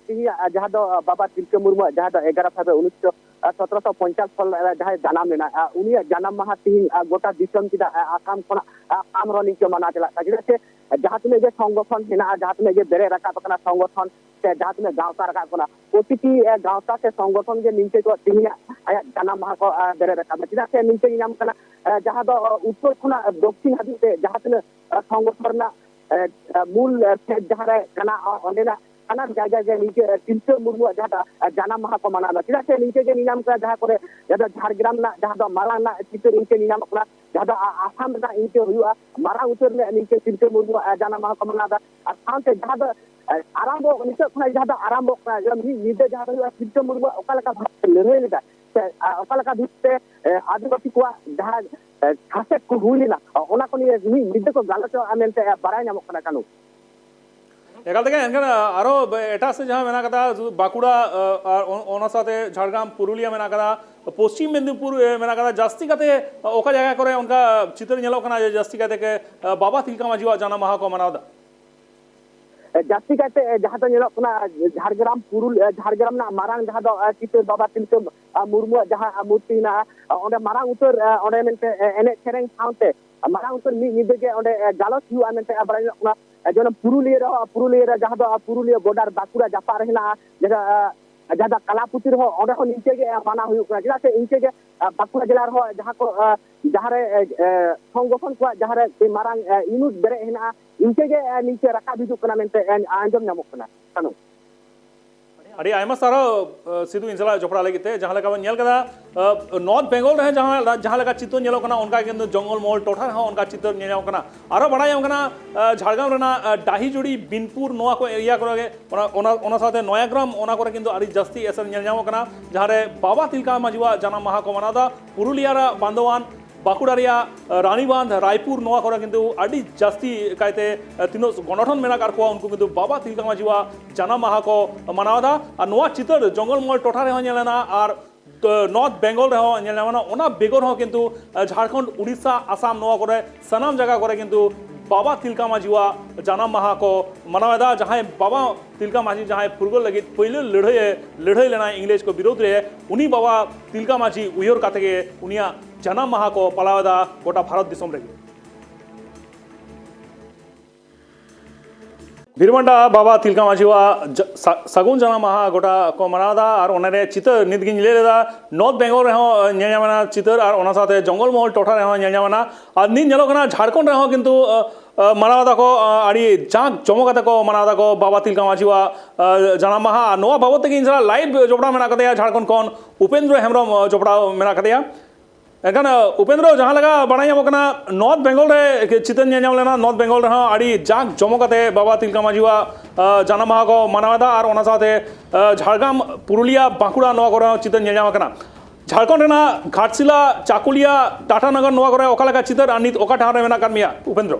ᱛᱮᱦᱮᱧᱟᱜ ᱡᱟᱦᱟᱸ ᱫᱚ ᱵᱟᱵᱟ ᱛᱤᱞᱠᱟᱹ ᱢᱩᱨᱢᱩᱣᱟᱜ ᱡᱟᱦᱟᱸ ᱫᱚ ᱮᱜᱟᱨᱚ ᱯᱷᱮᱵᱽᱨᱩᱣᱟᱨᱤ ᱩᱱᱤᱥᱥᱚ ᱥᱚᱛᱨᱚᱥᱚ ᱯᱚᱧᱪᱟᱥ ᱥᱟᱞ ᱨᱮ ᱡᱟᱦᱟᱸᱭ ᱡᱟᱱᱟᱢ ᱞᱮᱱᱟ, ᱟᱨ ᱩᱱᱤᱭᱟᱜ ᱡᱟᱱᱟᱢ ᱢᱟᱦᱟ ᱛᱤᱦᱤᱧ, ᱟᱨ ᱜᱚᱴᱟ ᱫᱤᱥᱚᱢ ᱪᱮᱫᱟᱜ, ᱟᱨ ᱟᱥᱟᱢ ᱠᱷᱚᱱᱟᱜ, ᱟᱨ ᱟᱢ ᱨᱮᱦᱚᱸ ᱱᱤᱝᱠᱟᱹ ᱢᱟᱱᱟᱣ ᱪᱟᱞᱟᱜ ᱠᱟᱱᱟ᱾ ᱪᱮᱫᱟᱜ ᱥᱮ ᱡᱟᱦᱟᱸ ᱛᱤᱱᱟᱹᱜ ᱜᱮ ᱥᱚᱝᱜᱚᱴᱷᱚᱱ ᱦᱮᱱᱟᱜᱼᱟ, ᱡᱟᱦᱟᱸ ᱛᱤᱱᱟᱹᱜ ᱜᱮ ᱵᱮᱨᱮᱫ ᱨᱟᱠᱟᱵ ᱟᱠᱟᱱᱟ ᱥᱚᱝᱜᱚᱴᱷᱚᱱ, ᱥᱮ ᱡᱟᱦᱟᱸ ᱛᱤᱱᱟᱹᱜ ᱜᱟᱶᱛᱟ ᱨᱟᱠᱟᱵ ᱠᱟᱱᱟ, ᱯᱨᱚᱛᱤᱴᱤ, ᱮ, ᱜᱟᱶᱛᱟ ᱥᱮ ᱥᱚᱝᱜᱚᱴᱷᱚᱱ ᱜᱮ ᱱᱤᱝᱠᱟᱹ ᱠᱚ ᱛᱮᱦᱮᱧᱟᱜ ᱟᱭᱟᱜ ᱡᱟᱱᱟᱢ ᱢᱟᱦᱟ ᱠᱚ, ᱮ, ᱵᱮᱨᱮᱫ ᱨᱟᱠᱟᱵ ᱮᱫᱟ᱾ ᱪᱮᱫᱟᱜ ᱥᱮ ᱱᱤᱝᱠᱟᱹ ᱜᱮ ᱧᱟᱢ ᱠᱟᱱᱟ, ᱮ, ᱡᱟᱦᱟᱸ ᱫᱚ, ᱮ, ᱩᱛᱛᱚᱨ ᱠᱷᱚᱱᱟᱜ ᱫᱚᱠᱠᱷᱤᱱ ᱦᱟᱹᱵᱤᱡ ᱛᱮ ᱡᱟᱦᱟᱸ ᱛᱤᱱᱟᱹᱜ, ᱮ, ᱥᱚᱝᱜᱚᱴᱷᱚᱱ ᱨᱮᱱᱟᱜ, ᱮ, ᱮ, ᱢᱩᱞ, ᱮ, ᱯᱷᱮᱰ ᱡᱟᱦᱟᱸ ᱨᱮ ᱠᱟᱱᱟ, ᱚ-, ᱚᱸᱰᱮᱱᱟᱜ ᱥᱟᱱᱟᱢ ᱡᱟᱭᱜᱟ ᱜᱮ ᱱᱤᱝᱠᱟᱹ, ᱮ, ᱛᱤᱞᱠᱟᱹ ᱢᱩᱨᱢᱩᱣᱟᱜ ᱡᱟᱦᱟᱸ ᱫᱚ, ᱮ, ᱡᱟᱱᱟᱢ ᱢᱟᱦᱟ ᱠᱚ ᱢᱟᱱᱟᱣ ᱮᱫᱟ᱾ ᱪᱮᱫᱟᱜ ᱥᱮ ᱱᱤᱝᱠᱟᱹ ᱜᱮ ᱧᱮᱞ ᱧᱟᱢ ᱠᱟᱱᱟ, ᱡᱟᱦᱟᱸ ᱠᱚᱨᱮ, ᱡᱟᱦᱟᱸ ᱫᱚ ᱡᱷᱟᱲᱜᱨᱟᱢ ᱨᱮᱱᱟᱜ ᱡᱟᱦᱟᱸ ᱫᱚ ᱢᱟᱨᱟᱝ ᱨᱮᱱᱟᱜ ᱪᱤᱛᱟᱹᱨ ᱱᱤᱝᱠᱟᱹ ᱧᱮᱞ ᱧᱟᱢᱚᱜ ᱠᱟᱱᱟ, ᱡᱟᱦᱟᱸ ᱫᱚ ᱟ-, ᱟᱥᱟᱢ ᱨᱮᱱᱟᱜ ᱱᱤᱝᱠᱟᱹ ᱦᱩᱭᱩᱜᱼᱟ, ᱢᱟᱨᱟᱝ ᱩᱛᱟᱹᱨ ᱨᱮᱱᱟᱜ ᱱᱤᱝᱠᱟᱹ ᱛᱤᱞᱠᱟᱹ ᱢᱩᱨᱢᱩᱣᱟᱜ, ᱮ, ᱡᱟᱱᱟᱢ ᱢᱟᱦᱟ ᱠᱚ ᱢᱟᱱᱟᱣ ᱮᱫᱟ᱾ ᱟᱨ ᱥᱟᱶᱛᱮ ᱡᱟᱦᱟᱸ ᱫᱚ, ᱮ, ᱟᱨᱟᱢᱵᱚ, ᱱᱤᱛᱚᱜ ᱠᱷᱚᱱᱟᱜ ᱡᱟᱦᱟᱸ ᱫᱚ ᱟᱨᱟᱢᱵᱚᱜ ᱠᱟᱱᱟ, ᱡᱮ ᱢᱤᱫ ᱧᱤᱫᱟᱹ ᱡᱟᱦᱟᱸ ᱫᱚ ᱦᱩᱭᱩᱜᱼᱟ, ᱛᱤᱞᱠᱟᱹ ᱢᱩᱨᱢᱩ ᱚᱠᱟ ᱞᱮᱠᱟ ᱵᱷᱟᱵᱽᱛᱮ ᱞᱟᱹᱲᱦᱟᱹᱭ ᱞᱮᱫᱟ, ᱥᱮ, ᱟ, ᱚᱠᱟ ᱞᱮᱠᱟ ᱵᱷᱟᱵᱽᱛᱮ, ᱮ, ᱟᱹᱫᱤᱵᱟᱹᱥᱤ ᱠᱚᱣᱟᱜ ᱡᱟᱦᱟᱸ, ᱮ, ᱥᱟᱥᱮᱛ ᱠᱚ ᱦᱩᱭ ᱞᱮᱱᱟ, ᱚᱱᱟ ᱠᱚ ᱱᱤᱭᱮ ᱢᱤᱫ ᱧᱤᱫᱟᱹ ᱠᱚ ᱜᱟᱞᱚᱪᱚᱜᱼᱟ ᱢᱮᱱᱛᱮ, ᱮ, ᱵᱟᱲᱟᱭ ᱧᱟᱢᱚᱜ ᱠᱟᱱᱟ, ᱠᱟᱹᱱᱩ᱾ ᱮᱠᱟᱞ ᱛᱮᱜᱮ, ᱮᱱᱠᱷᱟᱱ ᱟᱨᱚ ᱮᱴᱟᱜ ᱥᱮᱫ ᱡᱟᱦᱟᱸ ᱢᱮᱱᱟᱜ ᱠᱟᱫᱟ, ᱥᱩᱫᱷᱩ ᱵᱟᱸᱠᱩᱲᱟ, ᱟᱨ ᱚᱱᱟ ᱥᱟᱶᱛᱮ ᱡᱷᱟᱲᱜᱨᱟᱢ, ᱯᱩᱨᱩᱞᱤᱭᱟᱹ ᱢᱮᱱᱟᱜ ᱠᱟᱫᱟ, ᱯᱚᱥᱪᱤᱢ ᱢᱮᱫᱽᱱᱤᱯᱩᱨ, ᱮ, ᱢᱮᱱᱟᱜ ᱠᱟᱫᱟ, ᱡᱟᱹᱥᱛᱤ ᱠᱟᱛᱮ ᱚᱠᱟ ᱡᱟᱭᱜᱟ ᱠᱚᱨᱮ ᱚᱱᱠᱟ ᱪᱤᱛᱟᱹᱨ ᱧᱮᱞᱚᱜ ᱠᱟᱱᱟ ᱡᱮ ᱡᱟᱹᱥᱛᱤ ᱠᱟᱛᱮ ᱜᱮ, ᱮ, ᱵᱟᱵᱟ ᱛᱤᱞᱠᱟᱹ ᱢᱟᱹᱡᱷᱤᱣᱟᱜ ᱡᱟᱱᱟᱢ ᱢᱟᱦᱟ ᱠᱚ ᱢᱟᱱᱟᱣ ᱮᱫᱟ? ᱮ, ᱡᱟᱹᱥᱛᱤ ᱠᱟᱭᱛᱮ, ᱮ, ᱡᱟᱦᱟᱸ ᱫᱚ ᱧᱮᱞᱚᱜ ᱠᱟᱱᱟ, ᱮ, ᱡᱷᱟᱲᱜᱨᱟᱢ ᱯᱩᱨᱩᱞ-, ᱮ, ᱡᱷᱟᱲᱜᱨᱟᱢ ᱨᱮᱱᱟᱜ ᱢᱟᱨᱟᱝ ᱡᱟᱦᱟᱸ ᱫᱚ, ᱮ, ᱪᱤᱛᱟᱹᱨ ᱵᱟᱵᱟ ᱛᱤᱞᱠᱟᱹ, ᱮ, ᱢᱩᱨᱢᱩᱣᱟᱜ ᱡᱟᱦᱟᱸ, ᱮ, ᱢᱩᱨᱛᱤ ᱦᱮᱱᱟᱜᱼᱟ, ᱮ, ᱚᱸᱰᱮ ᱢᱟᱨᱟᱝ ᱩᱛᱟᱹᱨ, ᱮ, ᱚᱸᱰᱮ ᱢᱮᱱᱛᱮ, ᱮ, ᱮᱱᱮᱡ ᱥᱮᱨᱮᱧ ᱥᱟᱶᱛᱮ, ᱮ, ᱢᱟᱨᱟᱝ ᱩᱛᱟᱹᱨ ᱢᱤᱫ ᱧᱤᱫᱟᱹ ᱜᱮ ᱚᱸᱰᱮ, ᱮ, ᱜᱟᱞᱚᱪ ᱦᱩᱭᱩᱜᱼᱟ ᱢᱮᱱᱛᱮ, ᱮ, ᱵᱟᱲᱟᱭ ᱧᱚᱜ ᱠᱟᱱᱟ᱾ ᱮ, ᱡᱮᱢᱚᱱ ᱯᱩᱨᱩᱞᱤᱭᱟᱹ ᱨᱮᱦᱚᱸ, ᱯᱩᱨᱩᱞᱤᱭᱟᱹ ᱨᱮ ᱡᱟᱦᱟᱸ ᱫᱚ, ᱮ, ᱯᱩᱨᱩᱞᱤᱭᱟᱹ border ᱵᱟᱸᱠᱩᱲᱟ ᱡᱟᱯᱟᱜ ᱨᱮ ᱦᱮᱱᱟᱜᱼᱟ, ᱡᱟᱦᱟᱸ, ᱮ, ᱡᱟᱦᱟᱸ ᱫᱚ ᱠᱟᱞᱟᱯᱩᱛᱤ ᱨᱮᱦᱚᱸ, ᱚᱸᱰᱮ ᱦᱚᱸ ᱱᱤᱝᱠᱟᱹ ᱜᱮ, ᱮ, ᱢᱟᱱᱟᱣ ᱦᱩᱭᱩᱜ ᱠᱟᱱᱟ᱾ ᱪᱮᱫᱟᱜ ᱥᱮ ᱤᱱᱠᱟᱹ ᱜᱮ, ᱮ, ᱵᱟᱸᱠᱩᱲᱟ ᱡᱮᱞᱟ ᱨᱮᱦᱚᱸ ᱡᱟᱦᱟᱸ ᱠᱚ, ᱮ, ᱡᱟᱦᱟᱸ ᱨᱮ, ᱮ, ᱮ, ᱥᱚᱝᱜᱚᱴᱷᱚᱱ ᱠᱚᱣᱟᱜ ᱡᱟᱦᱟᱸ ᱨᱮ ᱢᱟᱨᱟᱝ, ᱮ, unit ᱵᱮᱨᱮᱫ ᱦᱮᱱᱟᱜᱼᱟ, ᱤᱱᱠᱟᱹ ᱜᱮ, ᱮ, ᱱᱤᱝᱠᱟᱹ ᱨᱟᱠᱟᱵ ᱦᱤᱡᱩᱜ ᱠᱟᱱᱟ ᱢᱮᱱᱛᱮ, ᱮ, ᱟᱸᱡᱚᱢ ᱧᱟᱢᱚᱜ ᱠᱟᱱᱟ᱾ ᱠᱟᱹᱱᱩ᱾ ᱟᱹᱰᱤ ᱟᱭᱢᱟ ᱥᱟᱨᱦᱟᱣ, ᱮ, ᱥᱤᱫᱷᱩ, ᱤᱧ ᱥᱟᱞᱟᱜ ᱡᱚᱯᱲᱟᱣ ᱞᱟᱹᱜᱤᱫ ᱛᱮ᱾ ᱡᱟᱦᱟᱸ ᱞᱮᱠᱟ ᱵᱚᱱ ᱧᱮᱞ ᱠᱟᱫᱟ, ᱮ, North Bengal ᱨᱮᱦᱚᱸ ᱡᱟᱦᱟᱸ, ᱡᱟᱦᱟᱸ ᱞᱮᱠᱟ ᱪᱤᱛᱟᱹᱨ ᱧᱮᱞᱚᱜ ᱠᱟᱱᱟ, ᱚᱱᱠᱟ ᱜᱮ ᱠᱤᱱᱛᱩ ᱡᱚᱝᱜᱚᱞ ᱢᱚᱦᱚᱞ ᱴᱚᱴᱷᱟ ᱨᱮᱦᱚᱸ ᱚᱱᱠᱟ ᱪᱤᱛᱟᱹᱨ ᱧᱮᱞ ᱧᱟᱢᱚᱜ ᱠᱟᱱᱟ᱾ ᱟᱨᱚ ᱵᱟᱲᱟᱭ ᱧᱟᱢ ᱠᱟᱱᱟ, ᱮ, ᱡᱷᱟᱲᱜᱨᱟᱢ ᱨᱮᱱᱟᱜ, ᱮ, ᱰᱟᱹᱦᱤᱡᱩᱲᱤ, ᱵᱤᱱᱯᱩᱨ, ᱱᱚᱣᱟ ᱠᱚ area ᱠᱚᱨᱮ ᱜᱮ, ᱚᱱᱟ, ᱚᱱᱟ, ᱚᱱᱟ ᱥᱟᱶᱛᱮ ᱱᱚᱭᱟᱜᱨᱟᱢ, ᱚᱱᱟ ᱠᱚᱨᱮ ᱠᱤᱱᱛᱩ ᱟᱹᱰᱤ ᱡᱟᱹᱥᱛᱤ ᱮᱥᱮᱨ ᱧᱮᱞ ᱧᱟᱢᱚᱜ ᱠᱟᱱᱟ, ᱡᱟᱦᱟᱸ ᱨᱮ ᱵᱟᱵᱟ ᱛᱤᱞᱠᱟ ᱢᱟᱹᱡᱷᱤᱣᱟᱜ ᱡᱟᱱᱟᱢ ᱢᱟᱦᱟ ᱠᱚ ᱢᱟᱱᱟᱣ ᱮᱫᱟ᱾ ᱯᱩᱨᱩᱞᱤᱭᱟ ᱨᱮᱭᱟᱜ ᱵᱟᱱᱫᱳᱣᱟᱱ, ᱵᱟᱸᱠᱩᱲᱟ ᱨᱮᱭᱟᱜ, ᱮ, ᱨᱟᱱᱤᱵᱟᱸᱫᱷ, ᱨᱟᱭᱯᱩᱨ, ᱱᱚᱣᱟ ᱠᱚᱨᱮ ᱠᱤᱱᱛᱩ ᱟᱹᱰᱤ ᱡᱟᱹᱥᱛᱤ ᱠᱟᱭᱛᱮ, ᱮ, ᱛᱤᱱᱟᱹᱜ ᱥᱚᱝᱜᱚᱴᱷᱚᱱ ᱢᱮᱱᱟᱜ ᱟᱠᱟᱫ ᱠᱚᱣᱟ, ᱩᱱᱠᱩ ᱠᱤᱱᱛᱩ ᱵᱟᱵᱟ ᱛᱤᱞᱠᱟ ᱢᱟᱹᱡᱷᱤᱣᱟᱜ ᱡᱟᱱᱟᱢ ᱢᱟᱦᱟ ᱠᱚ ᱢᱟᱱᱟᱣ ᱮᱫᱟ᱾ ᱟᱨ ᱱᱚᱣᱟ ᱪᱤᱛᱟᱹᱨ ᱡᱚᱝᱜᱚᱞ ᱢᱚᱦᱚᱞ ᱴᱚᱴᱷᱟ ᱨᱮᱦᱚᱸ ᱧᱮᱞ ᱮᱱᱟ, ᱟᱨ, ᱮ, North Bengal ᱨᱮᱦᱚᱸ ᱧᱮᱞ ᱧᱟᱢ ᱮᱱᱟ᱾ ᱚᱱᱟ ᱵᱮᱜᱚᱨ ᱦᱚᱸ ᱠᱤᱱᱛᱩ, ᱮ, ᱡᱷᱟᱲᱠᱷᱚᱸᱰ, ᱩᱲᱤᱥᱥᱟ, ᱟᱥᱟᱢ, ᱱᱚᱣᱟ ᱠᱚᱨᱮ ᱥᱟᱱᱟᱢ ᱡᱟᱭᱜᱟ ᱠᱚᱨᱮ ᱠᱤᱱᱛᱩ ᱵᱟᱵᱟ ᱛᱤᱞᱠᱟ ᱢᱟᱹᱡᱷᱤᱣᱟᱜ ᱡᱟᱱᱟᱢ ᱢᱟᱦᱟ ᱠᱚ ᱢᱟᱱᱟᱣ ᱮᱫᱟ᱾ ᱡᱟᱦᱟᱸᱭ ᱵᱟᱵᱟ ᱛᱤᱞᱠᱟ ᱢᱟᱹᱡᱷᱤ, ᱡᱟᱦᱟᱸᱭ ᱯᱷᱩᱨᱜᱟᱹᱞ ᱞᱟᱹᱜᱤᱫ ᱯᱳᱭᱞᱳ ᱞᱟᱹᱲᱦᱟᱹᱭ ᱮ ᱞᱟᱹᱲᱦᱟᱹᱭ ᱞᱮᱱᱟ ᱤᱝᱨᱮᱡᱽ ᱠᱚ ᱵᱤᱨᱩᱫᱽ ᱨᱮ, ᱩᱱᱤ ᱵᱟᱵᱟ ᱛᱤᱞᱠᱟ ᱢᱟᱹᱡᱷᱤ ᱩᱭᱦᱟᱹᱨ ᱠᱟᱛᱮ ᱜᱮ ᱩᱱᱤᱭᱟᱜ ᱡᱟᱱᱟᱢ ᱢᱟᱦᱟ ᱠᱚ ᱯᱟᱞᱟᱣ ᱮᱫᱟ ᱜᱚᱴᱟ ᱵᱷᱟᱨᱚᱛ ᱫᱤᱥᱚᱢ ᱨᱮᱜᱮ᱾ ᱵᱤᱨᱵᱟᱱᱴᱟ ᱵᱟᱵᱟ ᱛᱤᱞᱠᱟ ᱢᱟᱹᱡᱷᱤᱣᱟᱜ ᱡᱟ-, ᱥᱟ-, ᱥᱟᱹᱜᱩᱱ ᱡᱟᱱᱟᱢ ᱢᱟᱦᱟ ᱜᱚᱴᱟ ᱠᱚ ᱢᱟᱱᱟᱣ ᱮᱫᱟ᱾ ᱟᱨ ᱚᱱᱟ ᱨᱮ ᱪᱤᱛᱟᱹᱨ ᱱᱤᱛ ᱜᱤᱧ ᱞᱟᱹᱭ ᱞᱮᱫᱟ, ᱱᱚᱨᱛᱷ ᱵᱮᱝᱜᱚᱞ ᱨᱮᱦᱚᱸ ᱧᱮᱞ ᱧᱟᱢ ᱮᱱᱟ ᱪᱤᱛᱟᱹᱨ, ᱟᱨ ᱚᱱᱟ ᱥᱟᱶᱛᱮ ᱡᱚᱝᱜᱚᱞ ᱢᱚᱦᱚᱞ ᱴᱚᱴᱷᱟ ᱨᱮᱦᱚᱸ ᱧᱮᱞ ᱧᱟᱢ ᱮᱱᱟ᱾ ᱟᱨ ᱱᱤᱛ ᱧᱮᱞᱚᱜ ᱠᱟᱱᱟ ᱡᱷᱟᱲᱠᱷᱚᱸᱰ ᱨᱮᱦᱚᱸ ᱠᱤᱱᱛᱩ, ᱟ, ᱟ, ᱢᱟᱱᱟᱣ ᱮᱫᱟ ᱠᱚ, ᱟ, ᱟᱹᱰᱤ ᱡᱟᱸᱠ ᱡᱚᱢᱚᱠ ᱠᱟᱛᱮ ᱠᱚ ᱢᱟᱱᱟᱣ ᱮᱫᱟ ᱠᱚ ᱵᱟᱵᱟ ᱛᱤᱞᱠᱟ ᱢᱟᱹᱡᱷᱤᱣᱟᱜ, ᱟ, ᱡᱟᱱᱟᱢ ᱢᱟᱦᱟ᱾ ᱟᱨ ᱱᱚᱣᱟ ᱵᱟᱵᱚᱫ ᱛᱮᱜᱮ ᱤᱧ ᱥᱟᱞᱟᱜ ᱞᱟᱭᱤᱵᱷ ᱡᱚᱯᱲᱟᱣ ᱢᱮᱱᱟᱜ ᱠᱟᱫᱮᱭᱟ ᱡᱷᱟᱲᱠᱷᱚᱸᱰ ᱠᱷᱚᱱ ᱩᱯᱮᱱᱫᱨᱚ ᱦᱮᱢᱵᱨᱚᱢ, ᱟ, ᱡᱚᱯᱲᱟᱣ ᱢᱮᱱᱟᱜ ᱠᱟᱫᱮᱭᱟ᱾ ᱮᱱᱠᱷᱟᱱ, ᱟ, ᱩᱯᱮᱱᱫᱨᱚ, ᱡᱟᱦᱟᱸ ᱞᱮᱠᱟ ᱵᱟᱲᱟᱭ ᱧᱟᱢᱚᱜ ᱠᱟᱱᱟ, ᱱᱚᱨᱛᱷ ᱵᱮᱝᱜᱚᱞ ᱨᱮ ᱪᱤᱛᱟᱹᱨ ᱧᱮᱞ ᱧᱟᱢ ᱞᱮᱱᱟ, ᱱᱚᱨᱛᱷ ᱵᱮᱝᱜᱚᱞ ᱨᱮᱦᱚᱸ ᱟᱹᱰᱤ ᱡᱟᱸᱠ ᱡᱚᱢᱚᱠ ᱠᱟᱛᱮ ᱵᱟᱵᱟ ᱛᱤᱞᱠᱟ ᱢᱟᱹᱡᱷᱤᱣᱟᱜ, ᱟ, ᱡᱟᱱᱟᱢ ᱢᱟᱦᱟ ᱠᱚ ᱢᱟᱱᱟᱣ ᱮᱫᱟ᱾ ᱟᱨ ᱚᱱᱟ ᱥᱟᱶᱛᱮ, ᱟ, ᱡᱷᱟᱲᱜᱨᱟᱢ, ᱯᱩᱨᱩᱞᱤᱭᱟ, ᱵᱟᱸᱠᱩᱲᱟ, ᱱᱚᱣᱟ ᱠᱚᱨᱮ ᱦᱚᱸ ᱪᱤᱛᱟᱹᱨ ᱧᱮᱞ ᱧᱟᱢ ᱟᱠᱟᱱᱟ᱾ ᱡᱷᱟᱲᱠᱷᱚᱸᱰ ᱨᱮᱱᱟᱜ ᱜᱷᱟᱴᱥᱤᱞᱟ, ᱪᱟᱠᱩᱞᱤᱭᱟ, ᱴᱟᱴᱟᱱᱚᱜᱚᱨ, ᱱᱚᱣᱟ ᱠᱚᱨᱮ ᱚᱠᱟ ᱞᱮᱠᱟ ᱪᱤᱛᱟᱹᱨ ᱟᱨ ᱱᱤᱛ ᱚᱠᱟ ᱴᱷᱟᱶ ᱨᱮ ᱢᱮᱱᱟᱜ ᱟᱠᱟᱫ ᱢᱮᱭᱟ, ᱩᱯᱮᱱᱫᱨᱚ?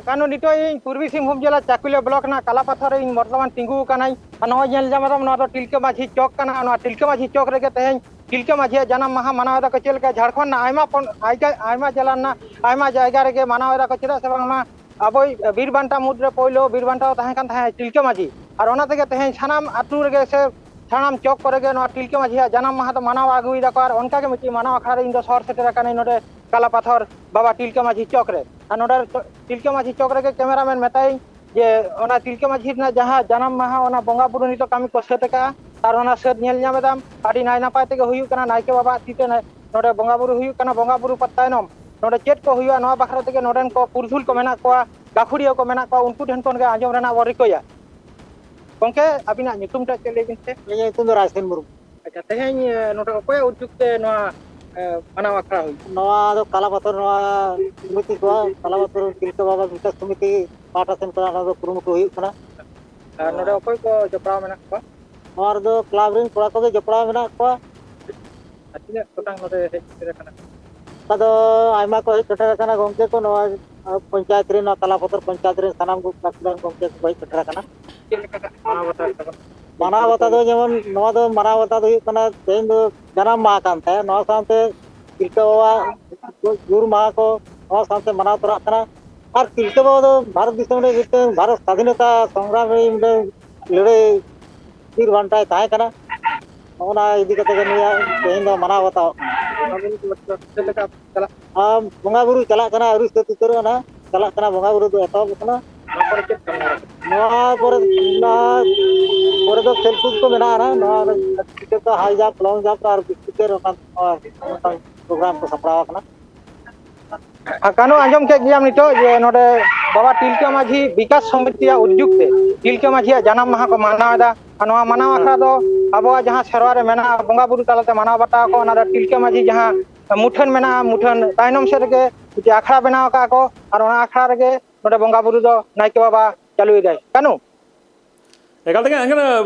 ᱠᱟᱱᱩ, ᱱᱤᱛᱚᱜ ᱤᱧ ᱯᱩᱨᱵᱤ ᱥᱤᱝᱵᱷᱩᱢ ᱡᱮᱞᱟ ᱪᱟᱠᱩᱞᱤᱭᱟᱹ ᱵᱞᱚᱠ ᱨᱮᱱᱟᱜ ᱠᱟᱞᱟᱯᱟᱛᱷᱚᱨ ᱨᱮ ᱤᱧ ᱵᱚᱨᱛᱚᱢᱟᱱ ᱛᱤᱸᱜᱩ ᱟᱠᱟᱱᱟᱹᱧ᱾ ᱟᱨ ᱱᱚᱜᱼᱚᱭ ᱧᱮᱞ ᱧᱟᱢ ᱮᱫᱟᱢ, ᱱᱚᱣᱟ ᱫᱚ ᱴᱤᱞᱠᱟᱹ ᱢᱟᱹᱡᱷᱤ ᱪᱚᱠ ᱠᱟᱱᱟ᱾ ᱱᱚᱣᱟ ᱴᱤᱞᱠᱟᱹ ᱢᱟᱹᱡᱷᱤ ᱪᱚᱠ ᱨᱮᱜᱮ ᱛᱮᱦᱮᱧ ᱴᱤᱞᱠᱟᱹ ᱢᱟᱹᱡᱷᱤᱭᱟᱜ ᱡᱟᱱᱟᱢ ᱢᱟᱦᱟ ᱢᱟᱱᱟᱣ ᱮᱫᱟ ᱠᱚ᱾ ᱪᱮᱫ ᱞᱮᱠᱟ ᱡᱷᱟᱲᱠᱷᱚᱸᱰ ᱨᱮᱱᱟᱜ ᱟᱭᱢᱟ ᱯᱚᱱ-, ᱟᱭᱢᱟ, ᱟᱭᱢᱟ ᱡᱮᱞᱟ ᱨᱮᱱᱟᱜ ᱟᱭᱢᱟ ᱡᱟᱭᱜᱟ ᱨᱮᱜᱮ ᱢᱟᱱᱟᱣ ᱮᱫᱟ ᱠᱚ, ᱪᱮᱫᱟᱜ ᱥᱮ ᱵᱟᱝᱢᱟ ᱟᱵᱚᱭᱤᱡ ᱵᱤᱨ ᱵᱟᱱᱴᱟ ᱢᱩᱫᱽᱨᱮ ᱯᱳᱭᱞᱳ ᱵᱤᱨ ᱵᱟᱱᱴᱟ ᱫᱚ ᱛᱟᱦᱮᱸ ᱠᱟᱱ ᱛᱟᱦᱮᱸᱫ ᱴᱤᱞᱠᱟᱹ ᱢᱟᱹᱡᱷᱤ᱾ ᱟᱨ ᱚᱱᱟ ᱛᱮᱜᱮ ᱛᱮᱦᱮᱧ ᱥᱟᱱᱟᱢ ᱟᱹᱛᱩ ᱨᱮᱜᱮ ᱥᱮ ᱥᱟᱱᱟᱢ ᱪᱚᱠ ᱠᱚᱨᱮ ᱜᱮ ᱱᱚᱣᱟ ᱴᱤᱞᱠᱟᱹ ᱢᱟᱹᱡᱷᱤᱭᱟᱜ ᱡᱟᱱᱟᱢ ᱢᱟᱦᱟ ᱫᱚ ᱢᱟᱱᱟᱣ ᱟᱹᱜᱩᱭ ᱫᱟᱠᱚ᱾ ᱟᱨ ᱚᱱᱠᱟ ᱜᱮ ᱢᱤᱫᱴᱤᱡ ᱢᱟᱱᱟᱣ ᱟᱠᱷᱲᱟ ᱨᱮ ᱤᱧ ᱫᱚ ᱥᱚᱦᱚᱨ ᱥᱮᱴᱮᱨ ᱟᱠᱟᱱᱟᱹᱧ ᱱᱚᱰᱮ ᱠᱟᱞᱟᱯᱟᱛᱷᱚᱨ ᱵᱟᱵᱟ ᱴᱤᱞᱠᱟᱹ ᱢᱟᱹᱡᱷᱤ ᱪᱚᱠ ᱨᱮ᱾ ᱟᱨ ᱱᱚᱰᱮ ᱴᱤᱞᱠᱟᱹ ᱢᱟᱹᱡᱷᱤ ᱪᱚᱠ ᱨᱮᱜᱮ ᱠᱮᱢᱮᱨᱟᱢᱮᱱ ᱢᱮᱛᱟᱭᱟᱹᱧ ᱡᱮ ᱚᱱᱟ ᱴᱤᱞᱠᱟᱹ ᱢᱟᱹᱡᱷᱤ ᱨᱮᱱᱟᱜ ᱡᱟᱦᱟᱸ ᱡᱟᱱᱟᱢ ᱢᱟᱦᱟ, ᱚᱱᱟ ᱵᱚᱸᱜᱟ ᱵᱩᱨᱩ ᱱᱤᱛᱚᱜ ᱠᱟᱹᱢᱤ ᱠᱚ ᱥᱟᱹᱛ ᱟᱠᱟᱜᱼᱟ᱾ ᱟᱨ ᱚᱱᱟ ᱥᱟᱹᱛ ᱧᱮᱞ ᱧᱟᱢ ᱮᱫᱟᱢ, ᱟᱹᱰᱤ ᱱᱟᱭ ᱱᱟᱯᱟᱭ ᱛᱮᱜᱮ ᱦᱩᱭᱩᱜ ᱠᱟᱱᱟ᱾ ᱱᱟᱭᱠᱮ ᱵᱟᱵᱟᱣᱟᱜ ᱛᱤ ᱛᱮ ᱱᱚᱰᱮ ᱵᱚᱸᱜᱟ ᱵᱩᱨᱩ ᱦᱩᱭᱩᱜ ᱠᱟᱱᱟ᱾ ᱵᱚᱸᱜᱟ ᱵᱩᱨᱩ ᱯᱚᱨ ᱛᱟᱭᱱᱚᱢ ᱱᱚᱰᱮ ᱪᱮᱫ ᱠᱚ ᱦᱩᱭᱩᱜᱼᱟ, ᱱᱚᱣᱟ ᱵᱟᱠᱷᱨᱟ ᱛᱮᱜᱮ ᱱᱚᱰᱮᱱ ᱠᱚ ᱯᱩᱨᱩᱫᱷᱩᱞ ᱠᱚ ᱢᱮᱱᱟᱜ ᱠᱚᱣᱟ, ᱜᱟᱹᱠᱷᱩᱲᱤᱭᱟᱹ ᱠᱚ ᱢᱮᱱᱟᱜ ᱠᱚᱣᱟ, ᱩᱱᱠᱩ ᱴᱷᱮᱱ ᱠᱷᱚᱱ ᱜᱮ ᱟᱸᱡᱚᱢ ᱨᱮᱱᱟᱜ ᱵᱚᱱ ᱨᱤᱠᱟᱹᱭᱟ᱾ ᱜᱚᱢᱠᱮ, ᱟᱹᱵᱤᱱᱟᱜ ᱧᱩᱛᱩᱢ ᱴᱟᱜ ᱪᱮᱫ ᱞᱟᱹᱭ ᱵᱤᱱ ᱥᱮ? ᱤᱧᱟᱹᱜ ᱧᱩᱛᱩᱢ ᱫᱚ ᱨᱟᱭᱥᱮᱱ ᱢᱩᱨᱢᱩ᱾ ᱟᱪᱪᱷᱟ, ᱛᱮᱦᱮᱧ, ᱮ, ᱱᱚᱰᱮ ᱚᱠᱚᱭᱟᱜ ᱩᱫᱽᱡᱳᱜᱽ ᱛᱮ ᱱᱚᱣᱟ, ᱮ, ᱢᱟᱱᱟᱣ ᱟᱠᱷᱲᱟ ᱦᱩᱭ? ᱱᱚᱣᱟ ᱫᱚ ᱠᱟᱞᱟᱯᱟᱛᱷᱚᱨ, ᱱᱚᱣᱟ ᱥᱚᱢᱤᱛᱤ ᱠᱚᱣᱟᱜ, ᱠᱟᱞᱟᱯᱟᱛᱷᱚᱨ ᱛᱤᱞᱠᱟᱹ ᱵᱟᱵᱟ ᱵᱤᱠᱟᱥ ᱥᱚᱢᱤᱛᱤ ᱯᱟᱦᱴᱟ ᱥᱮᱱ ᱠᱷᱚᱱᱟᱜ ᱱᱚᱣᱟ ᱫᱚ ᱠᱩᱨᱩᱢᱩᱴᱩ ᱦᱩᱭᱩᱜ ᱠᱟᱱᱟ᱾ ᱟᱨ ᱱᱚᱰᱮ ᱚᱠᱚᱭ ᱠᱚ ᱡᱚᱯᱲᱟᱣ ᱢᱮᱱᱟᱜ ᱠᱚᱣᱟ? ᱱᱚᱣᱟ ᱨᱮᱫᱚ ᱠᱞᱟᱵᱽ ᱨᱮᱱ ᱠᱚᱲᱟ ᱠᱚᱜᱮ ᱡᱚᱯᱲᱟᱣ ᱢᱮᱱᱟᱜ ᱠᱚᱣᱟ᱾ ᱟᱨ ᱛᱤᱱᱟᱹᱜ ᱜᱚᱴᱟᱝ ᱱᱚᱰᱮ ᱦᱮᱡ ᱥᱮᱴᱮᱨ ᱟᱠᱟᱱᱟ? ᱚᱱᱠᱟ ᱫᱚ ᱟᱭᱢᱟ ᱠᱚ ᱦᱮᱡ ᱥᱮᱴᱮᱨ ᱟᱠᱟᱱᱟ ᱜᱚᱢᱠᱮ ᱠᱚ, ᱱᱚᱣᱟ, ᱟ, ᱯᱚᱧᱪᱟᱭᱮᱛ ᱨᱮᱱ, ᱱᱚᱣᱟ ᱠᱟᱞᱟᱯᱚᱛᱚᱨ ᱯᱚᱧᱪᱟᱭᱮᱛ ᱨᱮᱱ ᱥᱟᱱᱟᱢ ᱜᱚ-, ᱜᱟᱹᱠᱷᱩᱲᱟᱱ ᱜᱚᱢᱠᱮ ᱠᱚᱠᱚ ᱦᱮᱡ ᱥᱮᱴᱮᱨ ᱟᱠᱟᱱᱟ᱾ ᱪᱮᱫ ᱞᱮᱠᱟ ᱠᱟᱛᱮ ᱢᱟᱱᱟᱣ ᱵᱟᱛᱟᱣ ᱮᱫ ᱛᱟᱵᱚᱱᱟ? ᱢᱟᱱᱟᱣ ᱵᱟᱛᱟᱣ ᱫᱚ ᱡᱮᱢᱚᱱ, ᱱᱚᱣᱟ ᱫᱚ ᱢᱟᱱᱟᱣ ᱵᱟᱛᱟᱣ ᱫᱚ ᱦᱩᱭᱩᱜ ᱠᱟᱱᱟ, ᱛᱮᱦᱮᱧ ᱫᱚ ᱡᱟᱱᱟᱢ ᱢᱟᱦᱟ ᱠᱟᱱ ᱛᱟᱭᱟ, ᱱᱚᱣᱟ ᱥᱟᱶᱛᱮ ᱛᱤᱞᱠᱟᱹ ᱵᱟᱵᱟᱣᱟᱜ ᱜᱩᱨ ᱢᱟᱦᱟ ᱠᱚ ᱱᱚᱣᱟ ᱥᱟᱶᱛᱮ ᱢᱟᱱᱟᱣ ᱛᱚᱨᱟᱜ ᱠᱟᱱᱟ᱾ ᱟᱨ ᱛᱤᱞᱠᱟᱹ ᱵᱟᱵᱟ ᱫᱚ ᱵᱷᱟᱨᱚᱛ ᱫᱤᱥᱚᱢ ᱨᱮ ᱢᱤᱫᱴᱟᱝ ᱵᱷᱟᱨᱚᱛ ᱥᱟᱫᱷᱤᱱᱚᱛᱟ ᱥᱚᱝᱜᱨᱟᱢ ᱨᱮ ᱢᱤᱫᱴᱟᱝ ᱞᱟᱹᱲᱦᱟᱹᱭ ᱵᱤᱨ ᱵᱟᱱᱴᱟᱭ ᱛᱟᱦᱮᱸ ᱠᱟᱱᱟ᱾ ᱚᱱᱟ ᱤᱫᱤ ᱠᱟᱛᱮ ᱜᱮ ᱱᱤᱭᱟᱹ ᱛᱮᱦᱮᱧ ᱫᱚ ᱢᱟᱱᱟᱣ ᱵᱟᱛᱟᱣ ᱠᱟᱱᱟ᱾ ᱪᱮᱫ ᱞᱮᱠᱟ ᱪᱟᱞᱟᱜ? ᱟᱨ ᱵᱚᱸᱜᱟ ᱵᱩᱨᱩ ᱪᱟᱞᱟᱜ ᱠᱟᱱᱟ, ᱟᱹᱣᱨᱤ ᱥᱟᱹᱛ ᱩᱛᱟᱹᱨᱚᱜᱼᱟ ᱱᱟᱦᱟᱜ᱾ ᱪᱟᱞᱟᱜ ᱠᱟᱱᱟ, ᱵᱚᱸᱜᱟ ᱵᱩᱨᱩ ᱫᱚ ᱮᱛᱚᱦᱚᱵ ᱟᱠᱟᱱᱟ᱾ ᱱᱚᱣᱟ ᱯᱚᱨᱮ ᱪᱮᱫ ᱠᱟᱹᱢᱤ ᱦᱚᱨᱟ? ᱱᱚᱣᱟ ᱯᱚᱨᱮ, ᱱᱚᱣᱟ ᱯᱚᱨᱮ ᱫᱚ ᱠᱷᱮᱞ ᱠᱩᱫ ᱠᱚ ᱢᱮᱱᱟᱜᱼᱟ ᱱᱟᱦᱟᱜ᱾ ᱱᱚᱣᱟ ᱨᱮ ᱦᱟᱭ ᱡᱟᱢᱯ, ᱞᱚᱝ ᱡᱟᱢᱯ ᱟᱨ ᱵᱤᱥᱠᱩᱴ ᱨᱮ ᱚᱱᱠᱟᱱ, ᱱᱚᱣᱟ ᱢᱤᱫᱴᱟᱝ ᱯᱨᱳᱜᱨᱟᱢ ᱠᱚ ᱥᱟᱯᱲᱟᱣ ᱟᱠᱟᱱᱟ᱾ ᱟᱨ ᱠᱟᱹᱱᱩ, ᱟᱸᱡᱚᱢ ᱠᱮᱫ ᱜᱮᱭᱟᱢ ᱱᱤᱛᱚᱜ ᱡᱮ ᱱᱚᱰᱮ ᱵᱟᱵᱟ ᱛᱤᱞᱠᱟᱹ ᱢᱟᱹᱡᱷᱤ ᱵᱤᱠᱟᱥ ᱥᱚᱢᱤᱛᱤᱭᱟᱜ ᱩᱫᱽᱡᱳᱜᱽ ᱛᱮ ᱛᱤᱞᱠᱟᱹ ᱢᱟᱹᱡᱷᱤᱭᱟᱜ ᱡᱟᱱᱟᱢ ᱢᱟᱦᱟ ᱠᱚ ᱢᱟᱱᱟᱣ ᱮᱫᱟ᱾ ᱟᱨ ᱱᱚᱣᱟ ᱢᱟᱱᱟᱣ ᱟᱠᱷᱲᱟ ᱫᱚ ᱟᱵᱚᱣᱟᱜ ᱡᱟᱦᱟᱸ ᱥᱮᱨᱣᱟ ᱨᱮ ᱢᱮᱱᱟᱜᱼᱟ, ᱵᱚᱸᱜᱟ ᱵᱩᱨᱩ ᱛᱟᱞᱟᱛᱮ ᱢᱟᱱᱟᱣ ᱵᱟᱛᱟᱣ ᱠᱚ, ᱚᱱᱟ ᱫᱚ ᱛᱤᱞᱠᱟᱹ ᱢᱟᱹᱡᱷᱤ ᱡᱟᱦᱟᱸ ᱢᱩᱴᱷᱟᱹᱱ ᱢᱮᱱᱟᱜᱼᱟ, ᱢᱩᱴᱷᱟᱹᱱ ᱛᱟᱭᱱᱚᱢ ᱥᱮᱫ ᱨᱮᱜᱮ ᱢᱤᱫᱴᱤᱡ ᱟᱠᱷᱲᱟ ᱵᱮᱱᱟᱣ ᱟᱠᱟᱫ ᱠᱚ᱾ ᱟᱨ ᱚᱱᱟ ᱟᱠᱷᱲᱟ ᱨᱮᱜᱮ ᱱᱚᱰᱮ ᱵᱚᱸᱜᱟ ᱵᱩᱨᱩ ᱫᱚ ᱱᱟᱭᱠᱮ ᱵᱟᱵᱟ ᱪᱟᱹᱞᱩᱭᱮᱫᱟᱭ᱾ ᱠᱟᱹᱱᱩ᱾ ᱮᱠᱟᱞ ᱛᱮᱜᱮ ᱮᱱᱠᱷᱟᱱ,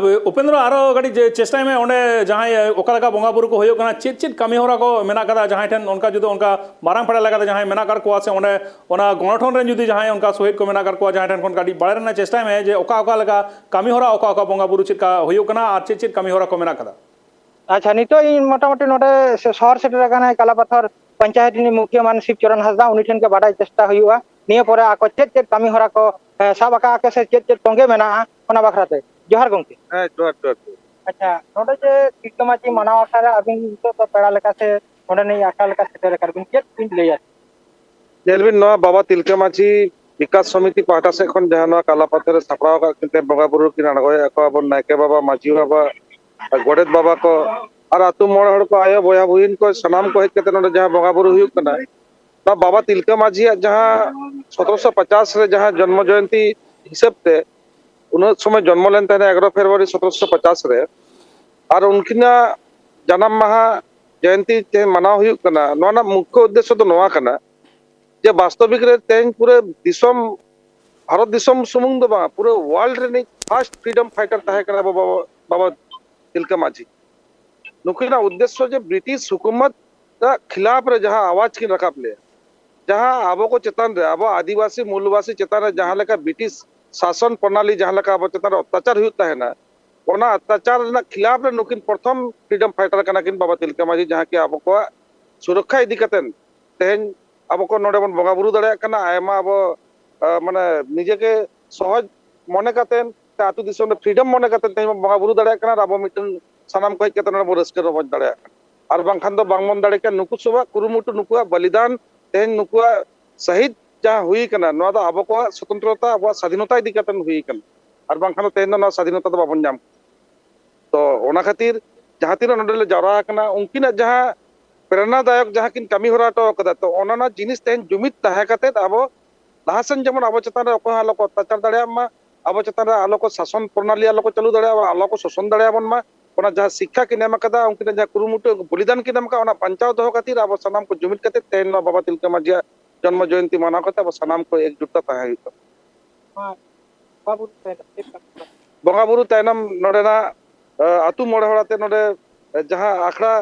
ᱩᱯᱮᱱᱫᱨᱚ, ᱟᱨᱚ ᱠᱟᱹᱴᱤᱡ ᱪᱮ-, ᱪᱮᱥᱴᱟᱭ ᱢᱮ, ᱚᱸᱰᱮ ᱡᱟᱦᱟᱸᱭ ᱚᱠᱟ ᱞᱮᱠᱟ ᱵᱚᱸᱜᱟ ᱵᱩᱨᱩ ᱠᱚ ᱦᱩᱭᱩᱜ ᱠᱟᱱᱟ, ᱪᱮᱫ ᱪᱮᱫ ᱠᱟᱹᱢᱤ ᱦᱚᱨᱟ ᱠᱚ ᱢᱮᱱᱟᱜ ᱠᱟᱫᱟ, ᱡᱟᱦᱟᱸᱭ ᱴᱷᱮᱱ ᱚᱱᱠᱟ ᱡᱩᱫᱤ ᱚᱱᱠᱟ ᱢᱟᱨᱟᱝ ᱯᱟᱲᱟ ᱮᱞᱟᱠᱟ ᱨᱮ ᱡᱟᱦᱟᱸᱭ ᱢᱮᱱᱟᱜ ᱟᱠᱟᱫ ᱠᱚᱣᱟ, ᱥᱮ ᱚᱸᱰᱮ ᱚᱱᱟ ᱜᱚᱱᱚᱴᱷᱚᱱ ᱨᱮ ᱡᱩᱫᱤ ᱡᱟᱦᱟᱸᱭ ᱚᱱᱠᱟ ᱥᱚᱦᱤᱫ ᱠᱚ ᱢᱮᱱᱟᱜ ᱟᱠᱟᱫ ᱠᱚᱣᱟ, ᱡᱟᱦᱟᱸᱭ ᱴᱷᱮᱱ ᱠᱷᱚᱱ ᱠᱟᱹᱴᱤᱡ ᱵᱟᱲᱟᱭ ᱨᱮᱱᱟᱜ ᱪᱮᱥᱴᱟᱭ ᱢᱮ ᱡᱮ ᱚᱠᱟ ᱚᱠᱟ ᱞᱮᱠᱟ ᱠᱟᱹᱢᱤ ᱦᱚᱨᱟ, ᱚᱠᱟ ᱚᱠᱟ ᱵᱚᱸᱜᱟ ᱵᱩᱨᱩ ᱪᱮᱫ ᱞᱮᱠᱟ ᱦᱩᱭᱩᱜ ᱠᱟᱱᱟ ᱟᱨ ᱪᱮᱫ ᱪᱮᱫ ᱠᱟᱹᱢᱤ ᱦᱚᱨᱟ ᱠᱚ ᱢᱮᱱᱟᱜ ᱠᱟᱫᱟ᱾ ᱟᱪᱪᱷᱟ, ᱱᱤᱛᱚᱜ ᱤᱧ ᱢᱚᱴᱟᱢᱩᱴᱤ ᱱᱚᱰᱮ ᱥᱮ-, ᱥᱚᱦᱚᱨ ᱥᱮᱴᱮᱨ ᱟᱠᱟᱱᱟᱭ ᱠᱟᱞᱟᱯᱟᱛᱷᱚᱨ ᱯᱚᱧᱪᱟᱭᱮᱛ ᱨᱤᱱᱤᱡ ᱢᱩᱠᱷᱤᱭᱟᱹ ᱢᱟᱱ ᱥᱤᱵ ᱪᱚᱨᱚᱱ ᱦᱟᱸᱥᱫᱟ, ᱩᱱᱤ ᱴᱷᱮᱱ ᱜᱮ ᱵᱟᱰᱟᱭ ᱪᱮᱥᱴᱟ ᱦᱩᱭᱩᱜᱼᱟ ᱱᱤᱭᱟᱹ ᱯᱚᱨᱮ ᱟᱠᱚ ᱪᱮᱫ ᱪᱮᱫ ᱠᱟᱹᱢᱤ ᱦᱚᱨᱟ ᱠᱚ, ᱮ, ᱥᱟᱵ ᱟᱠᱟᱫᱼᱟ ᱠᱚ ᱥᱮ ᱪᱮᱫ ᱪᱮᱫ ᱛᱚᱸᱜᱮ ᱢᱮᱱᱟᱜᱼᱟ ᱚᱱᱟ ᱵᱟᱠᱷᱨᱟ ᱛᱮ᱾ ᱡᱚᱦᱟᱨ ᱜᱚᱢᱠᱮ᱾ ᱦᱮᱸ, ᱡᱚᱦᱟᱨ, ᱡᱚᱦᱟᱨ, ᱡᱚᱦᱟᱨ᱾ ᱟᱪᱪᱷᱟ, ᱱᱚᱰᱮ ᱡᱮ ᱛᱤᱞᱠᱟᱹ ᱢᱟᱹᱡᱷᱤ ᱢᱟᱱᱟᱣ ᱟᱠᱷᱲᱟ ᱨᱮ ᱟᱹᱵᱤᱱ ᱱᱤᱛᱚᱜ ᱫᱚ ᱯᱮᱲᱟ ᱞᱮᱠᱟ ᱥᱮ ᱱᱚᱰᱮᱱᱤᱡ ᱟᱠᱷᱲᱟ ᱞᱮᱠᱟ ᱥᱮᱴᱮᱨ ᱟᱠᱟᱱ ᱵᱤᱱ, ᱪᱮᱫ ᱵᱤᱱ ᱞᱟᱹᱭᱟ? ᱧᱮᱞ ᱵᱤᱱ, ᱱᱚᱣᱟ ᱵᱟᱵᱟ ᱛᱤᱞᱠᱟᱹ ᱢᱟᱹᱡᱷᱤ ᱵᱤᱠᱟᱥ ᱥᱚᱢᱤᱛᱤ ᱯᱟᱦᱴᱟ ᱥᱮᱫ ᱠᱷᱚᱱ ᱡᱟᱦᱟᱸ ᱱᱚᱣᱟ ᱠᱟᱞᱟᱯᱟᱛᱷᱚᱨ ᱨᱮ ᱥᱟᱯᱲᱟᱣ ᱟᱠᱟᱫ ᱠᱤᱱ ᱛᱮ ᱵᱚᱸᱜᱟ ᱵᱩᱨᱩ ᱠᱤᱱ ᱟᱬᱜᱚᱭᱮᱫ ᱠᱚᱣᱟ ᱵᱚᱱ, ᱱᱟᱭᱠᱮ ᱵᱟᱵᱟ, ᱢᱟᱹᱡᱷᱤ ᱵᱟᱵᱟ, ᱜᱚᱰᱮᱛ ᱵᱟᱵᱟ ᱠᱚ ᱟᱨ ᱟᱹᱛᱩ ᱢᱚᱬᱮ ᱦᱚᱲ ᱠᱚ, ᱟᱭᱳ, ᱵᱚᱭᱦᱟ, ᱵᱩᱦᱤᱱ ᱠᱚ ᱥᱟᱱᱟᱢ ᱠᱚ ᱦᱮᱡ ᱠᱟᱛᱮ ᱱᱚᱰᱮ ᱡᱟᱦᱟᱸ ᱵᱚᱸᱜᱟ ᱵᱩᱨᱩ ᱦᱩᱭᱩᱜ ᱠᱟᱱᱟ, ᱱᱚᱣᱟ ᱵᱟᱵᱟ ᱛᱤᱞᱠᱟᱹ ᱢᱟᱹᱡᱷᱤᱭᱟᱜ ᱡᱟᱦᱟᱸ ᱥᱚᱛᱨᱚᱥᱚ ᱯᱚᱪᱟᱥ ᱨᱮ ᱡᱟᱦᱟᱸ ᱡᱚᱱᱢᱚ ᱡᱚᱭᱚᱱᱛᱤ ᱦᱤᱥᱟᱹᱵ ᱛᱮ ᱩᱱᱟᱹᱜ ᱥᱚᱢᱚᱭ ᱡᱚᱱᱢᱚ ᱞᱮᱱ ᱛᱟᱦᱮᱱᱟ ᱮᱜᱟᱨᱚ ᱯᱷᱮᱵᱽᱨᱩᱣᱟᱨᱤ ᱥᱚᱛᱨᱚᱥᱚ ᱯᱚᱪᱟᱥ ᱨᱮ, ᱟᱨ ᱩᱱᱠᱤᱱᱟᱜ ᱡᱟᱱᱟᱢ ᱢᱟᱦᱟ ᱡᱚᱭᱚᱱᱛᱤ ᱛᱮᱦᱮᱧ ᱢᱟᱱᱟᱣ ᱦᱩᱭᱩᱜ ᱠᱟᱱᱟ᱾ ᱱᱚᱣᱟ ᱨᱮᱱᱟᱜ ᱢᱩᱠᱠᱷᱚ ᱩᱫᱽᱫᱮᱥᱥᱚ ᱫᱚ ᱱᱚᱣᱟ ᱠᱟᱱᱟ ᱡᱮ ᱵᱟᱥᱛᱚᱵᱤᱠ ᱨᱮ ᱛᱮᱦᱮᱧ ᱯᱩᱨᱟᱹ ᱫᱤᱥᱚᱢ, ᱵᱷᱟᱨᱚᱛ ᱫᱤᱥᱚᱢ ᱥᱩᱢᱩᱝ ᱫᱚ ᱵᱟᱝ, ᱯᱩᱨᱟᱹ ᱣᱟᱨᱞᱰ ᱨᱤᱱᱤᱡ ᱯᱷᱟᱨᱥᱴ ᱯᱷᱨᱤᱰᱚᱢ ᱯᱷᱟᱭᱴᱟᱨ ᱛᱟᱦᱮᱸ ᱠᱟᱱᱟ ᱟᱵᱚ ᱵᱟᱵᱟ, ᱵᱟᱵᱟ ᱛᱤᱞᱠᱟᱹ ᱢᱟᱹᱡᱷᱤ᱾ ᱱᱩᱠᱤᱱᱟᱜ ᱩᱫᱽᱫᱮᱥᱥᱚ ᱡᱮ ᱵᱨᱤᱴᱤᱥ ᱦᱩᱠᱩᱢᱚᱛ ᱟᱜ ᱠᱷᱤᱞᱟᱯ ᱨᱮ ᱡᱟᱦᱟᱸ ᱟᱣᱟᱡ ᱠᱤᱱ ᱨᱟᱠᱟᱵ ᱞᱮᱫᱟ, ᱡᱟᱦᱟᱸ ᱟᱵᱚ ᱠᱚ ᱪᱮᱛᱟᱱ ᱨᱮ, ᱟᱵᱚ ᱟᱹᱫᱤᱵᱟᱹᱥᱤ ᱢᱩᱞᱵᱟᱹᱥᱤ ᱪᱮᱛᱟᱱ ᱨᱮ ᱡᱟᱦᱟᱸ ᱞᱮᱠᱟ ᱵᱨᱤᱴᱤᱥ ᱥᱟᱥᱚᱱ ᱯᱨᱚᱱᱟᱞᱤ ᱡᱟᱦᱟᱸ ᱞᱮᱠᱟ ᱟᱵᱚ ᱪᱮᱛᱟᱱ ᱨᱮ ᱚᱛᱛᱟᱪᱟᱨ ᱦᱩᱭᱩᱜ ᱛᱟᱦᱮᱱᱟ, ᱚᱱᱟ ᱚᱛᱛᱟᱪᱟᱨ ᱨᱮᱱᱟᱜ ᱠᱷᱤᱞᱟᱯ ᱨᱮ ᱱᱩᱠᱤᱱ ᱯᱨᱚᱛᱷᱚᱢ ᱯᱷᱨᱤᱰᱚᱢ ᱯᱷᱟᱭᱴᱟᱨ ᱠᱟᱱᱟ ᱠᱤᱱ ᱵᱟᱵᱟ ᱛᱤᱞᱠᱟᱹ ᱢᱟᱹᱡᱷᱤ, ᱡᱟᱦᱟᱸ ᱠᱤ ᱟᱵᱚ ᱠᱚᱣᱟᱜ ᱥᱩᱨᱚᱠᱠᱷᱟ ᱤᱫᱤ ᱠᱟᱛᱮ ᱛᱮᱦᱮᱧ ᱟᱵᱚ ᱠᱚ ᱱᱚᱰᱮ ᱵᱚᱱ ᱵᱚᱸᱜᱟ ᱵᱩᱨᱩ ᱫᱟᱲᱮᱭᱟᱜ ᱠᱟᱱᱟ᱾ ᱟᱭᱢᱟ ᱟᱵᱚ ᱢᱟᱱᱮ ᱱᱤᱡᱮ ᱜᱮ ᱥᱚᱦᱚᱡ ᱢᱚᱱᱮ ᱠᱟᱛᱮ ᱥᱮ ᱟᱹᱛᱩ ᱫᱤᱥᱚᱢ ᱨᱮ ᱯᱷᱨᱤᱰᱚᱢ ᱢᱚᱱᱮ ᱠᱟᱛᱮ ᱛᱮᱦᱮᱧ ᱵᱚᱱ ᱵᱚᱸᱜᱟ ᱵᱩᱨᱩ ᱫᱟᱲᱮᱭᱟᱜ ᱠᱟᱱᱟ ᱟᱨ ᱟᱵᱚ ᱢᱤᱫᱴᱮᱱ ᱥᱟᱱᱟᱢ ᱠᱚ ᱦᱮᱡ ᱠᱟᱛᱮ ᱱᱚᱰᱮ ᱵᱚᱱ ᱨᱟᱹᱥᱠᱟᱹ ᱨᱚᱢᱚᱡᱽ ᱫᱟᱲᱮᱭᱟᱜ ᱠᱟᱱᱟ᱾ ᱟᱨ ᱵᱟᱝᱠᱷᱟᱱ ᱫᱚ ᱵᱟᱝ ᱵᱚᱱ ᱫᱟᱲᱮ ᱠᱮᱭᱟ᱾ ᱱᱩᱠᱩ ᱥᱚᱵᱟᱜ ᱠᱩᱨᱩᱢᱩᱴᱩ, ᱱᱩᱠᱩᱣᱟᱜ ᱵᱚᱞᱤᱫᱟᱱ, ᱛᱮᱦᱮᱧ ᱱᱩᱠᱩᱣᱟᱜ ᱥᱟᱹᱦᱤᱫ ᱡᱟᱦᱟᱸ ᱦᱩᱭ ᱠᱟᱱᱟ, ᱱᱚᱣᱟ ᱫᱚ ᱟᱵᱚ ᱠᱚᱣᱟᱜ ᱥᱚᱛᱚᱱᱛᱨᱚᱛᱟ, ᱟᱵᱚᱣᱟᱜ ᱥᱟᱫᱷᱤᱱᱚᱛᱟ ᱤᱫᱤ ᱠᱟᱛᱮ ᱦᱩᱭ ᱠᱟᱱᱟ᱾ ᱟᱨ ᱵᱟᱝᱠᱷᱟᱱ ᱫᱚ ᱛᱮᱦᱮᱧ ᱫᱚ ᱱᱚᱣᱟ ᱥᱟᱫᱷᱤᱱᱚᱛᱟ ᱫᱚ ᱵᱟᱵᱚᱱ ᱧᱟᱢ ᱠᱮᱭᱟ᱾ ᱛᱚ ᱚᱱᱟ ᱠᱷᱟᱹᱛᱤᱨ ᱡᱟᱦᱟᱸ ᱛᱤᱱᱟᱹᱜ ᱱᱚᱰᱮ ᱞᱮ ᱡᱟᱣᱨᱟ ᱟᱠᱟᱱᱟ, ᱩᱱᱠᱤᱱᱟᱜ ᱡᱟᱦᱟᱸ ᱯᱨᱮᱨᱚᱱᱟ ᱫᱟᱭᱚᱠ ᱡᱟᱦᱟᱸ ᱠᱤᱱ ᱠᱟᱹᱢᱤ ᱦᱚᱨᱟ ᱦᱚᱴᱚ ᱠᱟᱫᱟ, ᱛᱚ ᱚᱱᱟ ᱨᱮᱱᱟᱜ ᱡᱤᱱᱤᱥ ᱛᱮᱦᱮᱧ ᱡᱩᱢᱤᱫ ᱛᱟᱦᱮᱸ ᱠᱟᱛᱮ ᱟᱵᱚ ᱞᱟᱦᱟ ᱥᱮᱱ ᱡᱮᱢᱚᱱ ᱟᱵᱚ ᱪᱮᱛᱟᱱ ᱨᱮ ᱚᱠᱚᱭ ᱦᱚᱸ ᱟᱞᱚ ᱠᱚ ᱚᱛᱛᱟᱪᱟᱨ ᱫᱟᱲᱮᱭᱟᱜ ᱢᱟ, ᱟᱵᱚ ᱪᱮᱛᱟᱱ ᱨᱮ ᱟᱞᱚ ᱠᱚ ᱥᱟᱥᱚᱱ ᱯᱨᱚᱱᱟᱞᱤ ᱟᱞᱚ ᱠᱚ ᱪᱟᱹᱞᱩ ᱫᱟᱲᱮᱭᱟᱜ ᱢᱟ, ᱟᱞᱚ ᱠᱚ ᱥᱳᱥᱚᱱ ᱫᱟᱲᱮᱭᱟᱵᱚᱱ ᱢᱟ, ᱚᱱᱟ ᱡᱟᱦᱟᱸ ᱥᱤᱠᱠᱷᱟ ᱠᱤᱱ ᱮᱢ ᱟᱠᱟᱫᱟ, ᱩᱱᱠᱤᱱᱟᱜ ᱡᱟᱦᱟᱸ ᱠᱩᱨᱩᱢᱩᱴᱩ, ᱵᱚᱞᱤᱫᱟᱱ ᱠᱤᱱ ᱮᱢ ᱟᱠᱟᱫᱟ, ᱚᱱᱟ ᱵᱟᱧᱪᱟᱣ ᱫᱚᱦᱚ ᱠᱷᱟᱹᱛᱤᱨ ᱟᱵᱚ ᱥᱟᱱᱟᱢ ᱠᱚ ᱡᱩᱢᱤᱫ ᱠᱟᱛᱮ ᱛᱮᱦᱮᱧ ᱱᱚᱣᱟ ᱵᱟᱵᱟ ᱛᱤᱞᱠᱟᱹ ᱢᱟᱹᱡᱷᱤᱭᱟᱜ ᱡᱚᱱᱢᱚ ᱡᱚᱭᱚᱱᱛᱤ ᱢᱟᱱᱟᱣ ᱠᱟᱛᱮ ᱟᱵᱚ ᱥᱟᱱᱟᱢ ᱠᱚ ᱮᱠᱡᱩᱴᱟ ᱛᱟᱦᱮᱸ ᱦᱩᱭᱩᱜ ᱛᱟᱵᱚᱱᱟ᱾ ᱱᱚᱣᱟ ᱵᱚᱸᱜᱟ ᱵᱩᱨᱩ ᱛᱟᱭᱱᱚᱢ ᱪᱮᱫ ᱠᱟᱹᱢᱤ ᱠᱚ? ᱵᱚᱸᱜᱟ ᱵᱩᱨᱩ ᱛᱟᱭᱱᱚᱢ ᱱᱚᱰᱮᱱᱟᱜ, ᱟᱹᱛᱩ ᱢᱚᱬᱮ ᱦᱚᱲ ᱟᱛᱮ ᱱᱚᱰᱮ, ᱡᱟᱦᱟᱸ ᱟᱠᱷᱲᱟ,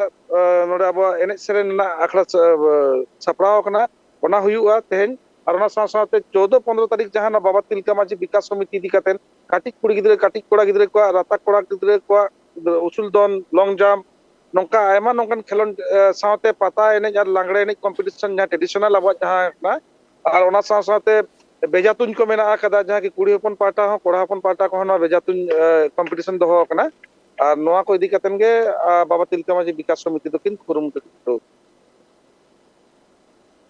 ᱱᱚᱰᱮ ᱟᱵᱚᱣᱟᱜ ᱮᱱᱮᱡ ᱥᱮᱨᱮᱧ ᱨᱮᱱᱟᱜ ᱟᱠᱷᱲᱟ ᱥᱟᱯᱲᱟᱣ ᱟᱠᱟᱱᱟ, ᱚᱱᱟ ᱦᱩᱭᱩᱜᱼᱟ ᱛᱮᱦᱮᱧ᱾ ᱟᱨ ᱚᱱᱟ ᱥᱟᱶ ᱥᱟᱶᱛᱮ ᱪᱳᱫᱚ ᱯᱚᱱᱨᱚ ᱛᱟᱹᱨᱤᱠᱷ ᱡᱟᱦᱟᱸ ᱱᱚᱣᱟ ᱵᱟᱵᱟ ᱛᱤᱞᱠᱟᱹ ᱢᱟᱹᱡᱷᱤ ᱵᱤᱠᱟᱥ ᱥᱚᱢᱤᱛᱤ ᱤᱫᱤ ᱠᱟᱛᱮ ᱠᱟᱹᱴᱤᱡ ᱠᱩᱲᱤ ᱜᱤᱫᱽᱨᱟᱹ, ᱠᱟᱹᱴᱤᱡ ᱠᱚᱲᱟ ᱜᱤᱫᱽᱨᱟᱹ ᱠᱚᱣᱟᱜ, ᱨᱟᱛᱟ ᱠᱚᱲᱟ ᱜᱤᱫᱽᱨᱟᱹ ᱠᱚᱣᱟᱜ ᱩᱥᱩᱞ ᱫᱚᱱ, ᱞᱚᱝ ᱡᱟᱢᱯ, ᱱᱚᱝᱠᱟ ᱟᱭᱢᱟ ᱱᱚᱝᱠᱟᱱ ᱠᱷᱮᱞᱳᱰ, ᱥᱟᱶᱛᱮ ᱯᱟᱛᱟ ᱮᱱᱮᱡ ᱟᱨ ᱞᱟᱜᱽᱲᱮ ᱮᱱᱮᱡ ᱠᱚᱢᱯᱤᱴᱤᱥᱚᱱ, ᱡᱟᱦᱟᱸ ᱴᱨᱮᱰᱤᱥᱚᱱᱟᱞ ᱟᱵᱚᱣᱟᱜ ᱡᱟᱦᱟᱸ ᱠᱟᱱᱟ, ᱟᱨ ᱚᱱᱟ ᱥᱟᱶ ᱥᱟᱶᱛᱮ ᱵᱮᱡᱟ ᱛᱩᱧ ᱠᱚ ᱢᱮᱱᱟᱜ ᱟᱠᱟᱫᱟ, ᱡᱟᱦᱟᱸ ᱠᱤ ᱠᱩᱲᱤ ᱦᱚᱯᱚᱱ ᱯᱟᱦᱴᱟ ᱦᱚᱸ, ᱠᱚᱲᱟ ᱦᱚᱯᱚᱱ ᱯᱟᱦᱴᱟ ᱠᱚᱦᱚᱸ ᱱᱚᱣᱟ ᱵᱮᱡᱟ ᱛᱩᱧ ᱠᱚᱢᱯᱤᱴᱤᱥᱚᱱ ᱫᱚᱦᱚ ᱟᱠᱟᱱᱟ᱾ ᱟᱨ ᱱᱚᱣᱟ ᱠᱚ ᱤᱫᱤ ᱠᱟᱛᱮ ᱜᱮ ᱵᱟᱵᱟ ᱛᱤᱞᱠᱟᱹ ᱢᱟᱹᱡᱷᱤ ᱵᱤᱠᱟᱥ ᱥᱚᱢᱤᱛᱤ ᱫᱚᱠᱤᱱ ᱠᱩᱨᱩᱢᱩᱴᱩ ᱪᱷᱩᱴᱟᱹᱣ᱾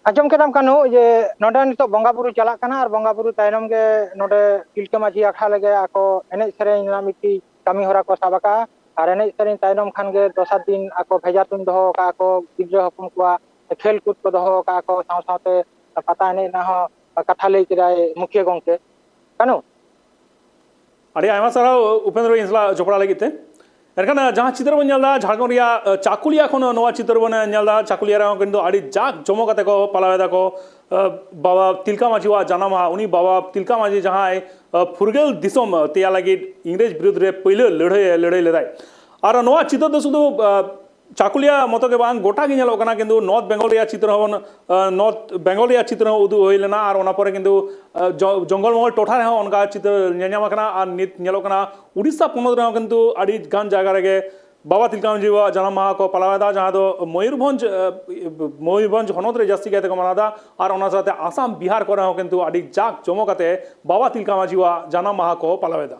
ᱟᱸᱡᱚᱢ ᱠᱮᱫᱟᱢ ᱠᱟᱹᱱᱦᱩ, ᱡᱮ ᱱᱚᱰᱮ ᱱᱤᱛᱚᱜ ᱵᱚᱸᱜᱟ ᱵᱩᱨᱩ ᱪᱟᱞᱟᱜ ᱠᱟᱱᱟ ᱟᱨ ᱵᱚᱸᱜᱟ ᱵᱩᱨᱩ ᱛᱟᱭᱱᱚᱢ ᱜᱮ ᱱᱚᱰᱮ ᱛᱤᱞᱠᱟᱹ ᱢᱟᱹᱡᱷᱤ ᱟᱠᱷᱲᱟ ᱞᱟᱹᱜᱤᱫ ᱟᱠᱚ ᱮᱱᱮᱡ ᱥᱮᱨᱮᱧ ᱨᱮᱱᱟᱜ ᱢᱤᱫᱴᱤᱡ ᱠᱟᱹᱢᱤ ᱦᱚᱨᱟ ᱠᱚ ᱥᱟᱵ ᱟᱠᱟᱫᱼᱟ᱾ ᱟᱨ ᱮᱱᱮᱡ ᱥᱮᱨᱮᱧ ᱛᱟᱭᱱᱚᱢ ᱠᱷᱟᱱ ᱜᱮ ᱫᱚᱥᱟᱨ ᱫᱤᱱ ᱟᱠᱚ ᱵᱷᱮᱡᱟ ᱛᱩᱧ ᱫᱚᱦᱚ ᱟᱠᱟᱫᱼᱟ ᱠᱚ ᱜᱤᱫᱽᱨᱟᱹ ᱦᱚᱯᱚᱱ ᱠᱚᱣᱟᱜ ᱠᱷᱮᱞ ᱠᱩᱫ ᱠᱚ ᱫᱚᱦᱚ ᱟᱠᱟᱫᱼᱟ ᱠᱚ, ᱥᱟᱶ ᱥᱟᱶᱛᱮ ᱯᱟᱛᱟ ᱮᱱᱮᱡ ᱨᱮᱱᱟᱜ ᱦᱚᱸ ᱠᱟᱛᱷᱟ ᱞᱟᱹᱭ ᱠᱮᱫᱟᱭ ᱢᱩᱠᱷᱤᱭᱟᱹ ᱜᱚᱢᱠᱮ᱾ ᱠᱟᱹᱱᱦᱩ᱾ ᱟᱹᱰᱤ ᱟᱭᱢᱟ ᱥᱟᱨᱦᱟᱣ ᱩᱯᱮᱱᱫᱨᱚ, ᱤᱧ ᱥᱟᱞᱟᱜ ᱡᱚᱯᱲᱟᱣ ᱞᱟᱹᱜᱤᱫ ᱛᱮ᱾ ᱮᱱᱠᱷᱟᱱ, ᱡᱟᱦᱟᱸ ᱪᱤᱛᱟᱹᱨ ᱵᱚᱱ ᱧᱮᱞ ᱮᱫᱟ, ᱡᱷᱟᱲᱠᱷᱚᱸᱰ ᱨᱮᱭᱟᱜ, ᱪᱟᱠᱩᱞᱤᱭᱟ ᱠᱷᱚᱱ ᱱᱚᱣᱟ ᱪᱤᱛᱟᱹᱨ ᱵᱚᱱ ᱧᱮᱞ ᱮᱫᱟ᱾ ᱪᱟᱠᱩᱞᱤᱭᱟ ᱨᱮᱦᱚᱸ ᱠᱤᱱᱛᱩ ᱟᱹᱰᱤ ᱡᱟᱠ ᱡᱚᱢᱚᱠ ᱠᱟᱛᱮ ᱠᱚ ᱯᱟᱞᱟᱣ ᱮᱫᱟ ᱠᱚ, ᱵᱟᱵᱟ ᱛᱤᱞᱠᱟ ᱢᱟᱹᱡᱷᱤᱣᱟᱜ ᱡᱟᱱᱟᱢ ᱢᱟᱦᱟ᱾ ᱩᱱᱤ ᱵᱟᱵᱟ ᱛᱤᱞᱠᱟ ᱢᱟᱹᱡᱷᱤ ᱡᱟᱦᱟᱸᱭ, ᱯᱷᱩᱨᱜᱟᱹᱞ ᱫᱤᱥᱚᱢ ᱛᱮᱭᱟᱨ ᱞᱟᱹᱜᱤᱫ ᱤᱝᱨᱮᱡᱽ ᱵᱤᱨᱩᱫᱽ ᱨᱮ ᱯᱟᱹᱭᱞᱟᱹ ᱞᱟᱹᱲᱦᱟᱹᱭ, ᱞᱟᱹᱲᱦᱟᱹᱭ ᱞᱮᱫᱟᱭ᱾ ᱟᱨ ᱱᱚᱣᱟ ᱪᱤᱛᱟᱹᱨ ᱫᱚ ᱥᱩᱫᱷᱩ, ᱪᱟᱠᱩᱞᱤᱭᱟ ᱢᱚᱛᱚ ᱜᱮ ᱵᱟᱝ, ᱜᱚᱴᱟ ᱜᱮ ᱧᱮᱞᱚᱜ ᱠᱟᱱᱟ, ᱠᱤᱱᱛᱩ ᱱᱚᱨᱛᱷ ᱵᱮᱝᱜᱚᱞ ᱨᱮᱭᱟᱜ ᱪᱤᱛᱟᱹᱨ ᱦᱚᱸᱵᱚᱱ, ᱱᱚᱨᱛᱷ ᱵᱮᱝᱜᱚᱞ ᱨᱮᱭᱟᱜ ᱪᱤᱛᱟᱹᱨ ᱦᱚᱸ ᱩᱫᱩᱜ ᱦᱩᱭ ᱞᱮᱱᱟ᱾ ᱟᱨ ᱚᱱᱟ ᱯᱚᱨᱮ ᱠᱤᱱᱛᱩ, ᱡᱚ-, ᱡᱚᱝᱜᱚᱞ ᱢᱚᱦᱚᱞ ᱴᱚᱴᱷᱟ ᱨᱮᱦᱚᱸ ᱚᱱᱠᱟ ᱪᱤᱛᱟᱹᱨ ᱧᱮᱞ ᱧᱟᱢ ᱟᱠᱟᱱᱟ᱾ ᱟᱨ ᱱᱤᱛ ᱧᱮᱞᱚᱜ ᱠᱟᱱᱟ ᱩᱲᱤᱥᱥᱟ ᱯᱚᱱᱚᱛ ᱨᱮᱦᱚᱸ ᱠᱤᱱᱛᱩ ᱟᱹᱰᱤ ᱜᱟᱱ ᱡᱟᱭᱜᱟ ᱨᱮᱜᱮ ᱵᱟᱵᱟ ᱛᱤᱞᱠᱟᱹ ᱢᱟᱹᱡᱷᱤᱣᱟᱜ ᱡᱟᱱᱟᱢ ᱢᱟᱦᱟ ᱠᱚ ᱯᱟᱞᱟᱣ ᱮᱫᱟ, ᱡᱟᱦᱟᱸ ᱫᱚ ᱢᱚᱭᱩᱨᱵᱷᱚᱸᱡᱽ, ᱮ, ᱢᱚᱭᱩᱨᱵᱷᱚᱸᱡᱽ ᱦᱚᱱᱚᱛ ᱨᱮ ᱡᱟᱹᱥᱛᱤ ᱠᱟᱭᱛᱮ ᱠᱚ ᱢᱟᱱᱟᱣ ᱮᱫᱟ᱾ ᱟᱨ ᱚᱱᱟ ᱥᱟᱶᱛᱮ ᱟᱥᱟᱢ, ᱵᱤᱦᱟᱨ ᱠᱚᱨᱮ ᱦᱚᱸ ᱠᱤᱱᱛᱩ ᱟᱹᱰᱤ ᱡᱟᱠ ᱡᱚᱢᱚᱠ ᱟᱛᱮ ᱵᱟᱵᱟ ᱛᱤᱞᱠᱟᱹ ᱢᱟᱹᱡᱷᱤᱣᱟᱜ ᱡᱟᱱᱟᱢ ᱢᱟᱦᱟ ᱠᱚ ᱯᱟᱞᱟᱣ ᱮᱫᱟ᱾